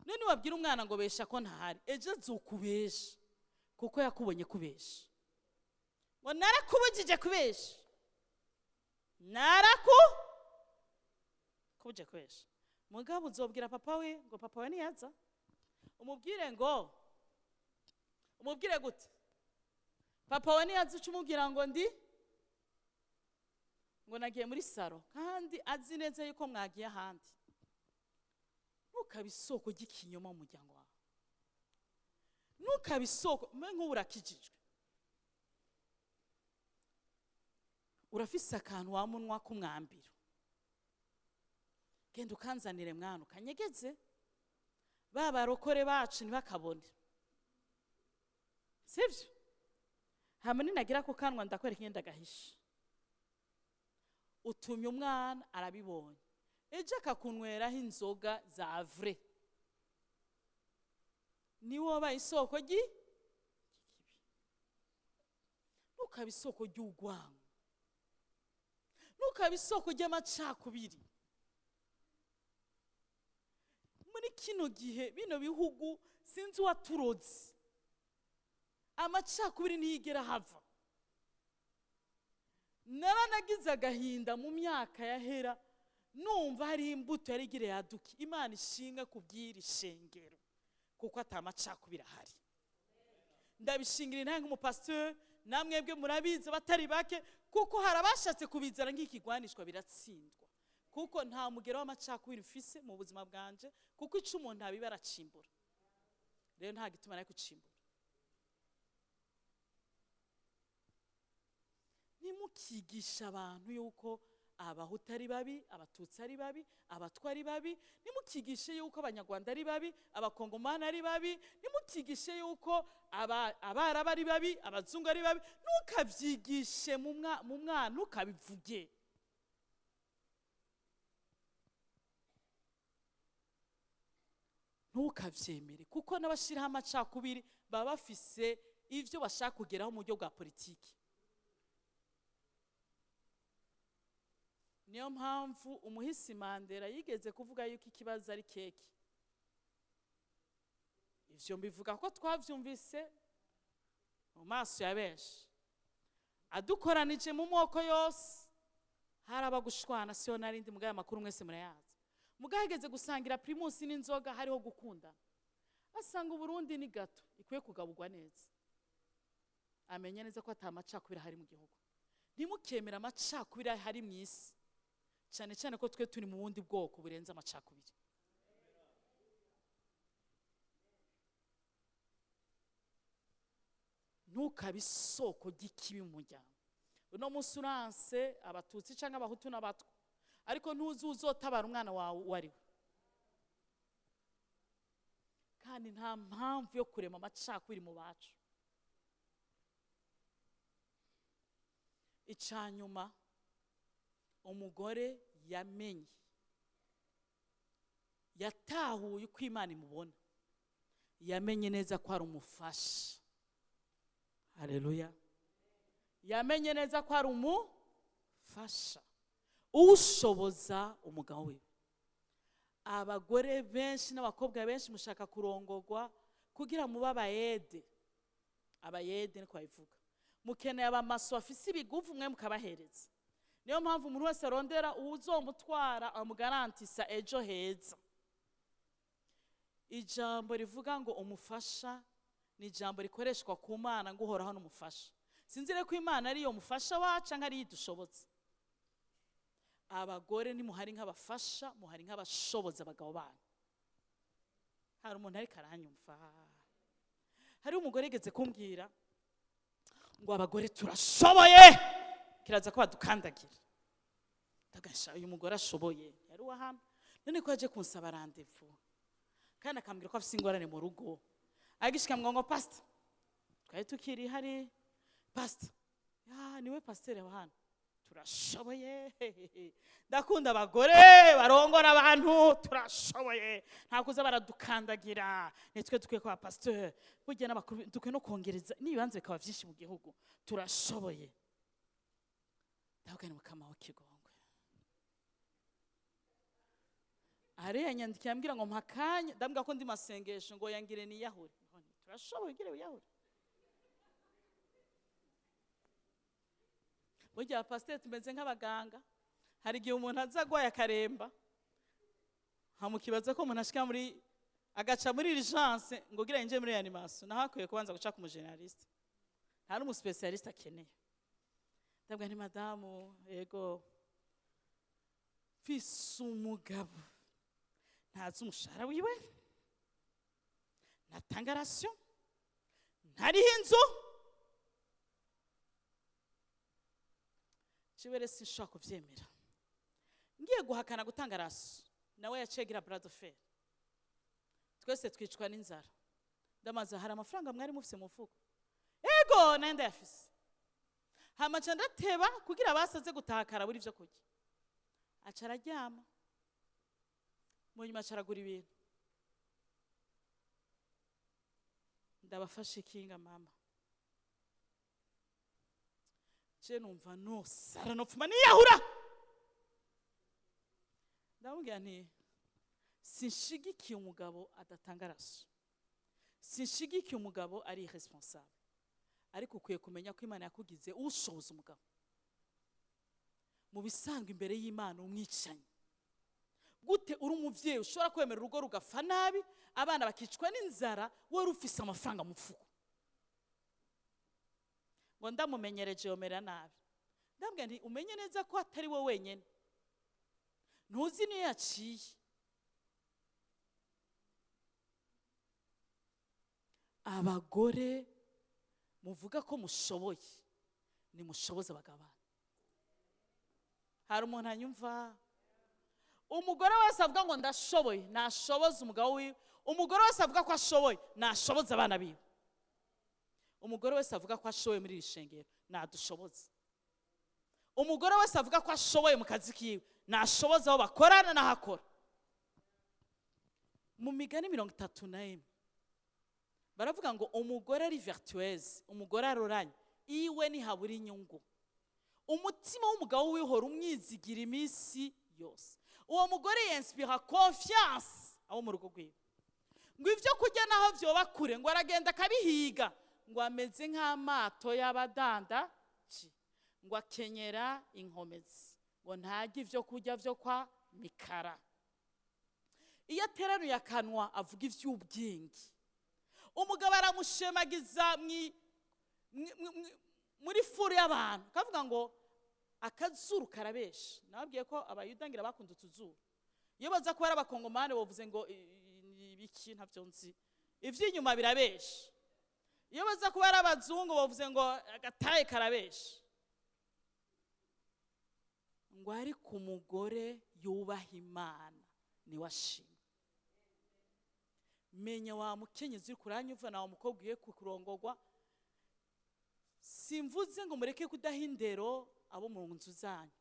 None wabwira umwana ngo besha ko ntahari, ejo azokubesha kuko yakubonye kubesha. Ngo narakubujije kubesha, narakubujije kubesha. Mugabo uzobwira papa we ngo papa we niyaza umubwire ngo, umubwire gute? Papa we niyaza uca umubwira ngo ndi ngo nagiye muri salon, kandi azi neza yuko mwagiye ahandi. Ntukabe isoko ry'ikinyoma mu muryango wawe, ntukabe isoko. Mbe nk'ubu urakijijwe, urafise akantu wamunwa k'umwambiro, genda ukanzanire mwana, ukanyegeze ba barokore bacu ntibakabone, sivyo? Hama ninagira ku kanwa ndakwereka ingene gahisha. Utumye umwana arabibonye, ejo akakunyweraho inzoga za vrai, niwo wabaye isoko ry'ikibi. Ntukabe isoko ry'urwango, ntukabe isoko ry'amacakubiri. Muri kino gihe bino bihugu sinzi uwaturoze, amacakubiri ntiyigera hava. Naranagize agahinda mu myaka yahera numva hari imbuto yari igira yaduke. Imana ishinga kubwira ishengero kuko atamacakubiri ahari. Ndabishingira intahe nk'umupasteur, namwebwe murabizi abatari bake, kuko hari abashatse kubizana nk'ikigwanishwa biratsindwa. Kuko nta mugero w'amacakubiri mfise mu buzima bwanje, kuko ico umuntu abiba aracimbura. Rero nta gituma nari kucimbura. Nimukigisha abantu yuko Abahutu ari babi, Abatutsi ari babi, Abatwa ari babi. Nimukigishe yuko Abanyarwanda ari babi, Abakongomani ari babi. Nimukigishe yuko Abarabu ari babi, Abazungu ari babi. Ntukavyigishe mu mwana, ntukabivuge. Ntukavyemere, kuko n'abashiraho amacakubiri baba bafise ivyo bashaka kugeraho mu buryo bwa politiki. Niyo mpamvu umuhisi Mandela yigeze kuvuga yuko ikibazo ari keke. Ivyo mbivuga ko twavyumvise mu maso ya benshi. Adukoranije mu moko yose, hari abagushwana, siyo narindi mugaya makuru mwese murayazi. Mugahegeze gusangira Primus n'inzoga hariho gukundana. Asanga Uburundi ni gato, ikwiye kugaburwa neza. Amenya neza ko atamacakubiri hari mu gihugu. Ntimukemera amacakubiri hari mu isi, cyane cyane ko twe turi mu bundi bwoko burenze amacakubiri. Ntukabe isoko ry'ikibi mu muryango. Uno munsi uranse Abatutsi canke Abahutu n'Abatwa, ariko ntuzi uzotabara umwana wawe uwo ari we. Kandi nta mpamvu yo kurema amacakubiri mu bacu. Icanyuma, umugore yamenye, yatahuye uko Imana imubona, yamenye neza ko ari umufasha. Haleluya. Yamenye neza ko ari umufasha ushoboza umugabo we. Abagore benshi n'abakobwa benshi mushaka kurongorwa kugira mube abayede. Abayede niko babivuga. Mukeneye abamaso bafise ibiguvu mwe mukabahereza. Niyo mpamvu umuntu wese arondera uwuzomutwara amugarantisa ejo heza. Ijambo rivuga ngo umufasha ni ijambo rikoreshwa ku Mana ngo uhoraho n'umufasha. Sinzi ko Imana ariyo mufasha wacu canke ariyo idushobotse. Abagore ntimuhari nk'abafasha, muhari nk'abashoboza abagabo banyu. Hari umuntu ariko aranyumva. Hari umugore yigeze kumbwira ngo abagore turashoboye, kiraza ko badukandagira. Ndagasha uyu mugore ashoboye, yari uwa hano. None ko yaje kunsaba rendez-vous kandi akambwira ko afise ingorane mu rugo. Agishika ngo ngo pastor, twari tukiri hari pastor, ya niwe pasteur wa hano, turashoboye. Ndakunda abagore barongora abantu, turashoboye, nta kuza baradukandagira, nitwe dukwiye kuba pasteur. Burya n'abakuru dukwiye no kongereza n'ibibanza bikaba byinshi mu gihugu, turashoboye. Ndavuga ni mukama wa Kigongwe, Aha rero yanyandikiye ambwira ngo mpakanya, ndambwira ko ndi masengesho, ngo yangire niyahure. None turashoboye ugire wiyahure? Burya pasiteri tumeze nk'abaganga, hari igihe umuntu aza agwaye akaremba, hamukibaza ko umuntu ashika muri agaca muri urgence ngo gira yinjire muri reanimation, naho akwiye kubanza guca ku mugeneraliste, nta n'umuspecialiste akeneye. Ndabwira nti madamu, yego mfise umugabo ntazi umushahara wiwe, ntatanga ration, ntariho inzu, jewe rero sinshobora kuvyemera. Ngiye guhakana gutanga ration, nawe yaciye agira bras de fer, twese twicwa n'inzara. Ndamaze, hari amafaranga mwari mufise mu mufuko? Ego, nayo ndayafise. Hama nca ndateba kugira basaze gutakara buri ivyo kurya. Aca araryama, mu nyuma aca aragura ibintu. Ndabafashe ikinga mama, je numva nosara nopfuma niyahura. Ndamubwira nti sinshigikiye umugabo adatanga raso, sinshigikiye umugabo ari irresponsable, ariko ukwiye kumenya ko Imana yakugize ushoboza umugabo. Mu bisanzwe imbere y'Imana umwicanyi gute? Uri umuvyeyi ushobora kwemera urugo rugapfa nabi, abana bakicwa n'inzara, wari ufise amafaranga mu mufuko? Ngo ndamumenyereje yomera nabi. Ndabwira nti umenye neza ko atari we wenyene, ntuzi niyo yaciye. Abagore muvuga ko mushoboye, nimushoboze abagabo banyu. Hari umuntu anyumva? Umugore wese avuga ngo ndashoboye, nashoboze umugabo wiwe. Umugore wese avuga ko ashoboye, nashoboze abana biwe. Umugore wese avuga ko ashoboye muri iri shengero, nadushoboze. Umugore wese avuga ko ashoboye mu kazi kiwe, nashoboze aho bakorana n'ahakora. Mu migani 31 baravuga ngo umugore ari vertueuse, umugore aroranye, iwe ntihabura inyungu. Umutima w'umugabo wihora umwizigira iminsi yose. Uwo mugore yinspira confiance abo mu rugo rwiwe. Ngo ivyo kurya naho vyoba kure, ngo aragenda akabihiga, ngo ameze nk'amato y'abadandaji, ngo akenyera inkomezi, ngo ntarye ivyo kurya vyo kwa Mikara. Iyo ateranuye akanwa avuga ivy'ubwenge. Umugabo aramushemagiza muri furu y'abantu, akavuga ngo akazuru karabesha. Nababwiye ko abayuda ngira bakunda utuzuru. Iyo baza kuba ari abakongomani bavuze ngo ibiki ntavyo nzi, ivy'inyuma birabesha. Iyo baza kuba ari abazungu bavuze ngo agataye karabesha. Ngo ariko umugore yubaha Imana niwe ashima. Menya wa mukenyezi uri kuranyumva, na wa mukobwa ugiye kurongorwa, simvuze ngo mureke kudaha indero abo mu nzu zanyu.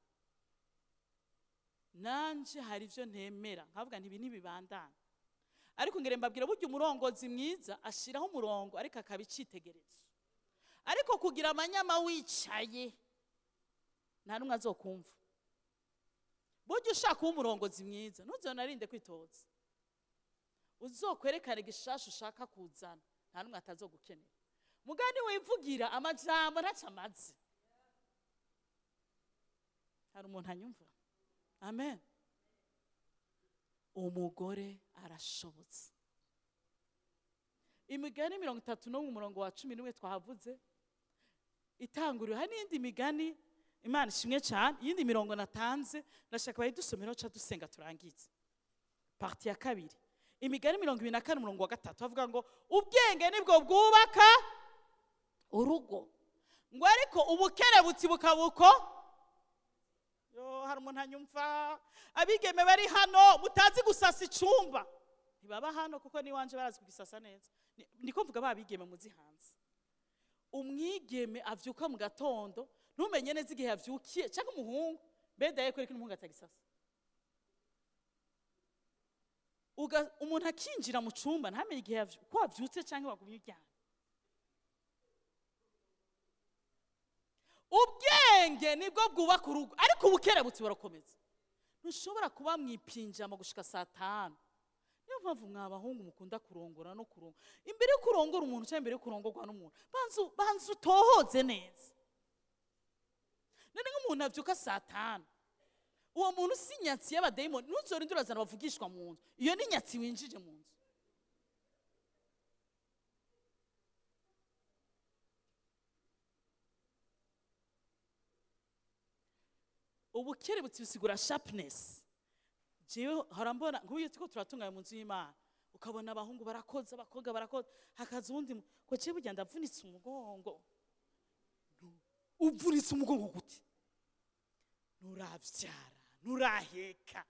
Nanje hari ivyo ntemera, nkavuga nti ibi ntibibandana. Ariko ngere mbabwira, burya umurongozi mwiza ashiraho umurongo ariko akaba icitegererezo. Ariko kugira amanyama wicaye nta numwe azokumva. Burya ushaka kuba umurongozi mwiza ntuzonarinde kwitoza, uzokwerekana igishasha ushaka kuzana, nta numwe atazogukenera. Mugani wivugira amajambo ntaco amaze. Hari umuntu anyumva? Amen. Umugore arashobotse. Imigani 31 mu murongo wa 11 twahavuze itanguriro. Hari n'iyindi migani, Imana ishimwe cyane, iyindi mirongo natanze, ndashaka bayidusomera ca dusenga turangize. Partie ya kabiri, imigani 24 umurongo wa 3 avuga ngo ubwenge nibwo bwubaka urugo, ngo ariko ubukerebutsi bukabuko. Yo, hari umuntu anyumva? Abigeme bari hano mutazi gusasa icumba ntibaba hano, kuko niwanje barazi kugisasa neza. Niko mvuga ba bigeme muzi hanze. Umwigeme avyuka mu gatondo ntumenye neza igihe yavyukiye, cyangwa umuhungu mbega kwereka umuhungu atagisasa. Umuntu akinjira mu cumba ntamenye igihe ko wavyutse cyangwa wagumye uryamye. Ubwenge nibwo bwubaka urugo, ariko ubukerebutsi burakomeza. Ntushobora kuba mwipinjama gushika saa 5. Niyo mpamvu mwa bahungu mukunda kurongora no kurongora, imbere yo kurongora umuntu cyangwa imbere yo kurongorwa n'umuntu, banza utohoze neza. None nk'umuntu avyuka saa 5, uwo muntu si inyatsi y'abadayimoni? Ntuzorinde urazana bavugishwa mu nzu. Iyo ni inyatsi winjije mu nzu. Ubukerebutsi bisigura sharpness. Jewe harambona nk'uyu turiko turatunganya mu nzu y'Imana, ukabona abahungu barakoza, abakobwa barakoza, hakaza uwundi ngo: "Jewe burya ndavunitse umugongo." Uvunitse umugongo gute? Nturavyara, nturaheka,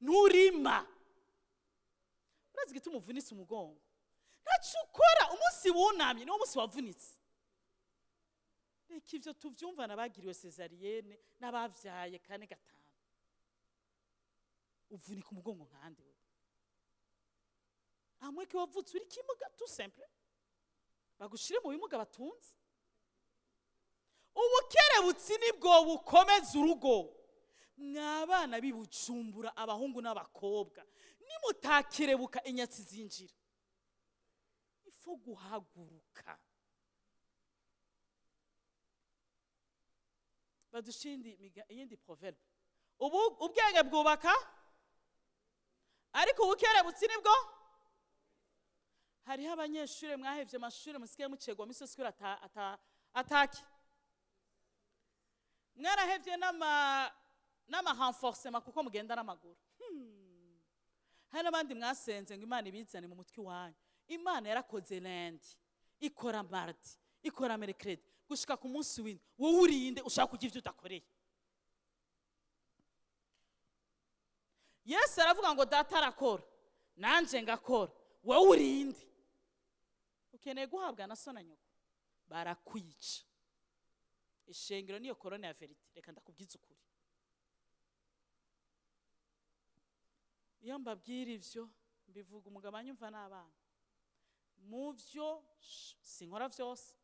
nturima. Urazi igituma uvunitse umugongo? Ntaco ukora. Umunsi wunamye niwo munsi wavunitse. Reka ivyo tuvyumva n'abagiriwe césarienne n'abavyaye kane, gatanu. Uvunika umugongo nkande wewe? Amweke wavutse uri kimuga, tout simple, bagushire mu bimuga batunze. Ubukerebutsi nibwo bukomeza urugo. Mwabana b'iBujumbura, abahungu n'abakobwa, nimutakerebuka inyatsi zinjira. Ifo guhaguruka. Badushindi iyindi proverbe: ubu ubwenge bwubaka, ariko ubukerebutsi nibwo. Hariho abanyeshuri mwahevye amashuri, musigaye mucegwa misi yose kubera ataki mwarahevye n'ama renforcement kuko mugenda n'amaguru. Hari n'abandi mwasenze ngo Imana ibizane mu mutwe iwanyu. Imana yarakoze lundi, ikora mardi, ikora mercredi, gushika ku munsi w'indwi. Wowe urinde ushaka kurya ivyo udakoreye? Yesu aravuga ngo: "Data arakora, nanje ngakora." Wowe urinde ukeneye guhabwa na so na nyoko? Barakwica. Ishengero niyo colonne ya vérité. Reka ndakubwiza ukuri, iyo mbabwira ivyo mbivuga umugabo anyumva n'abana. Mu byo sinkora vyose,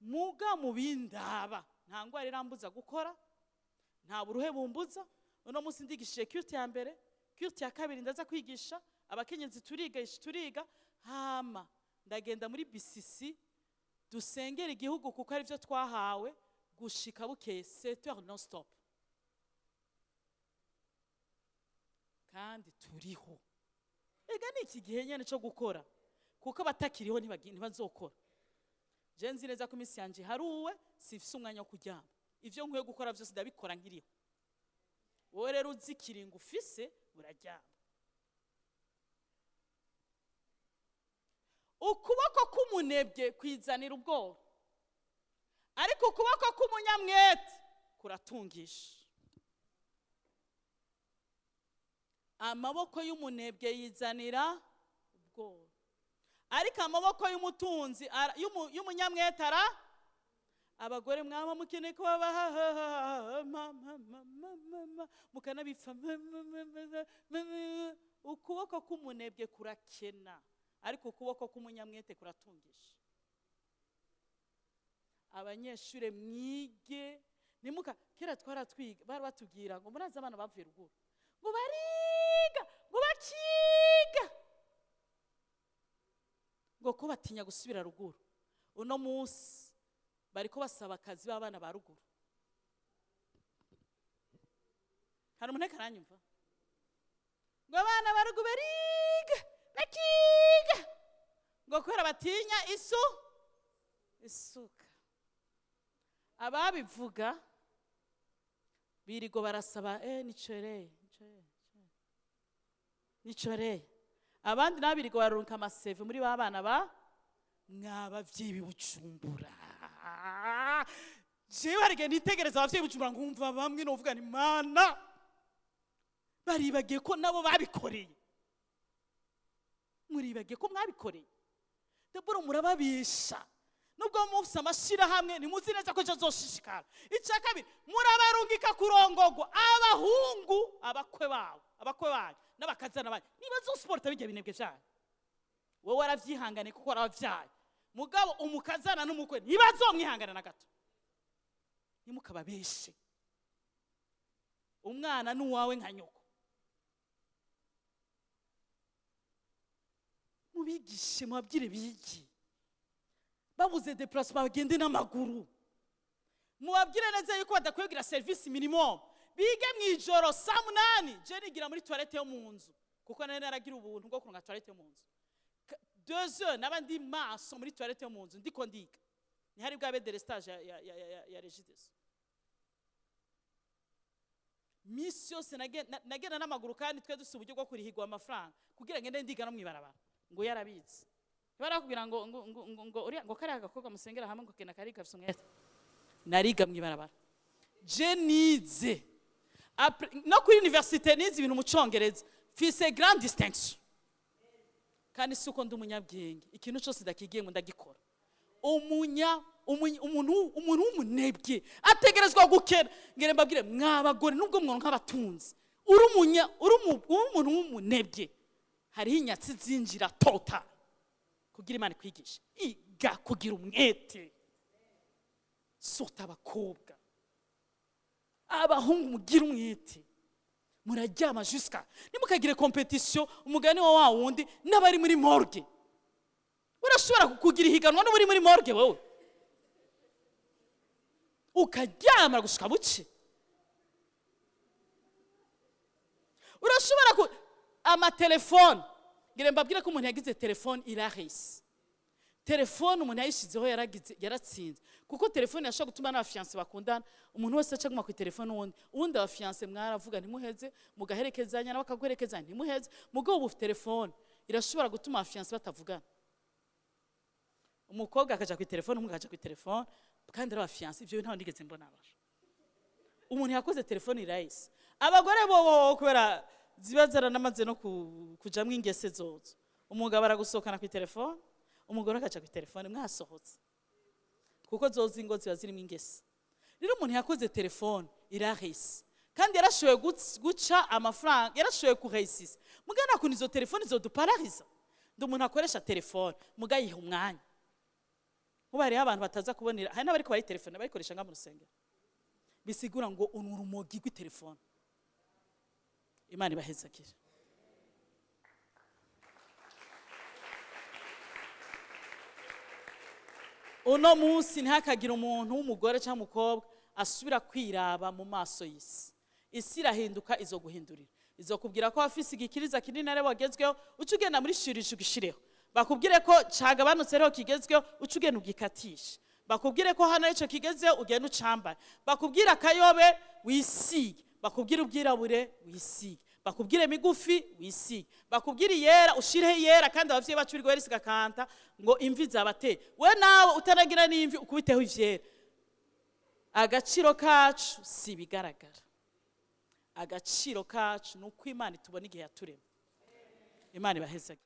muga mu bindaba nta ngwara irambuza gukora, nta buruhe bumbuza. Uno munsi ndigishije culte ya mbere, culte ya kabiri ndaza kwigisha abakenyezi, turiga turiga, hama ndagenda muri BCC dusengera igihugu kuko ari byo twahawe, gushika bukeye, 7 heures non stop, kandi turiho. Ega ni iki gihe nyene cyo gukora, kuko abatakiriho ntibazokora. Je nzi neza ko iminsi yanje iharuwe, sifise umwanya wo kuryama. Ivyo nkwiye gukora vyose ndabikora nkiriho. Wowe rero uzi ikiringo ufise, uraryama. Ukuboko k'umunebwe kwizanira ubwoba, ariko ukuboko k'umunyamwete kuratungisha. Amaboko y'umunebwe yizanira ubwoba, ariko amaboko y'umutunzi y'umunyamwete ara. Abagore mwaba mukeneye ko babaha mukanabipfa. Ukuboko k'umunebwe kurakena, ariko ukuboko k'umunyamwete kuratungisha. Abanyeshure mwige, nimuka kera twaratwiga, bari batubwira ngo murazi abana bavuye ruguru ngo bariga, ngo bakiga, ngo ko batinya gusubira ruguru. Uno munsi bariko basaba akazi b'abana ba ruguru. Hari umuntu ariko aranyumva? Ngo abana ba ruguru bariga bakiga, ngo kubera batinya isuka. Ababivuga birigo barasaba nicoreye, nicoreye, nicoreye. Abandi nabo birigo bararunka ama CV muri ba bana ba mwabavyeyi b'Ibujumbura. Jewe hari igihe nitegereza abavyeyi b'Ibujumbura, nkumva bamwe novuga ni Mana, baribagiye ko nabo babikoreye. Muribagiye ko mwabikoreye. Debora, murababesha. Nubwo mufise amashirahamwe, ntimuzi neza ko ejo azoshishikara. Icya kabiri, murabarungika kurongogwa abahungu, abakwe babo, abakwe banyu n'abakazana banyu ntibazosiporta bijya binebwe vyanyu. Wowe waravyihangane kuko warabavyaye, mugabo umukazana n'umukwe ntibazomwihangana na gato. Ntimukababeshe. Umwana ni uwawe nka nyoko. Mubigishe, mubabwire bigi, babuze déplacement bagende n'amaguru. Mubabwire neza yuko badakwiye kugira service minimum, bige mu ijoro saa 8. Je nigira muri toilette yo mu nzu, kuko nari naragira ubuntu bwo kuronka toilette yo mu nzu. 2 heures naba ndi maso muri toilette yo mu nzu, ndiko ndiga. Ntihari bwabe délestage ya Regideso. Misi yose nagenda n'amaguru, kandi twe dufite uburyo bwo kurihirwa amafaranga kugira ngende ndiga no mwibarabara. Ngo yarabitse, barakubwira ngo uriya, ngo kariya gakobwa musengera hamwe, ngo kena kariga gafise umwete. Nariga mwibarabara. Je nize no kuri université, nize ibintu mu Congereza, mfise grande distinction. Kandi si uko ndi umunyabwenge, ikintu cyose ndakigiye ngo ndagikora. Umuntu w'umunebwe ategerezwa gukena. Ngere mbabwire, mwabagore, nubwo mworonka nk'abatunzi, uri umuntu w'umunebwe, hariho inyatsi zinjira tota. Kugira Imana ikwigishe, iga kugira umwete, surtout abakobwa. Abahungu, mugire umwete, muraryama jusqu'à, ntimukagire compétition. Umugani wa wundi n'abari muri morgue, urashobora kugira ihiganwa n'uri muri morgue, wowe ukaryama gushika buce. Urashobora ku amatelefone, ngira mbabwire ko umuntu yagize telefone irahise. Telefone umuntu yayishyizeho yaragize, yaratsinze, kuko telefone yashobora gutuma n'aba fiancés bakundana, umuntu wese aca aguma ku telefone uwundi. Ubundi aba fiancés mwaravuga ntimuheze, mugaherekezanya, nawe akaguherekeza ntimuheze. Mugabo ubu telefone irashobora gutuma aba fiancés batavugana, umukobwa akaja ku telefone, umuhungu akaja ku telefone, kandi ari aba fiancés. Ivyo ntawe nigeze mbona abasha. Umuntu yakoze telefone irahise. Abagore bo kubera ziba zaranamaze no kujamwo ingese zozo, umugabo aragusohokana ku telefone, umugore akaja ku telefone mwasohotse, kuko zozo ingo ziba zirimo ingese. Rero umuntu yakoze telefone irahise, kandi yarashoboye guca amafaranga, yarashoboye kuresisa. Muga nta kuntu izo telefone zoduparariza. Ndi umuntu akoresha telefone, muga yiha umwanya. Nkubu hariho abantu bataza kubonera, hari n'abariko barayitelefone bayikoresha nga mu rusengero, bisigura ngo unu urumogi rw'itelefone. Imana ibahezagire. Uno munsi ntihakagire umuntu w'umugore cyangwa umukobwa asubira kwiraba mu maso y'isi. Isi irahinduka, izo guhindurira, izo kubwira ko wafise igikiriza kinini ari wagezweho, uca ugenda muri chirurgie ugishireho. Bakubwire ko cagabanutse rero kigezweho, uca ugenda ugikatishe. Bakubwire ko hano ico kigezeho, ugenda ucambare. Bakubwire akayobe, wisige. Bakubwire ubwirabure, wisige. Bakubwire migufi, wisige. Bakubwire iyera, ushireho iyera. Kandi abavyeyi bacu birirwa barisiga kanta ngo imvi zabateye, we nawe utanagira n'imvi ukubiteho ivyera. Agaciro kacu si ibigaragara, agaciro kacu ni uko Imana itubona igihe yaturema. Imana ibahezage.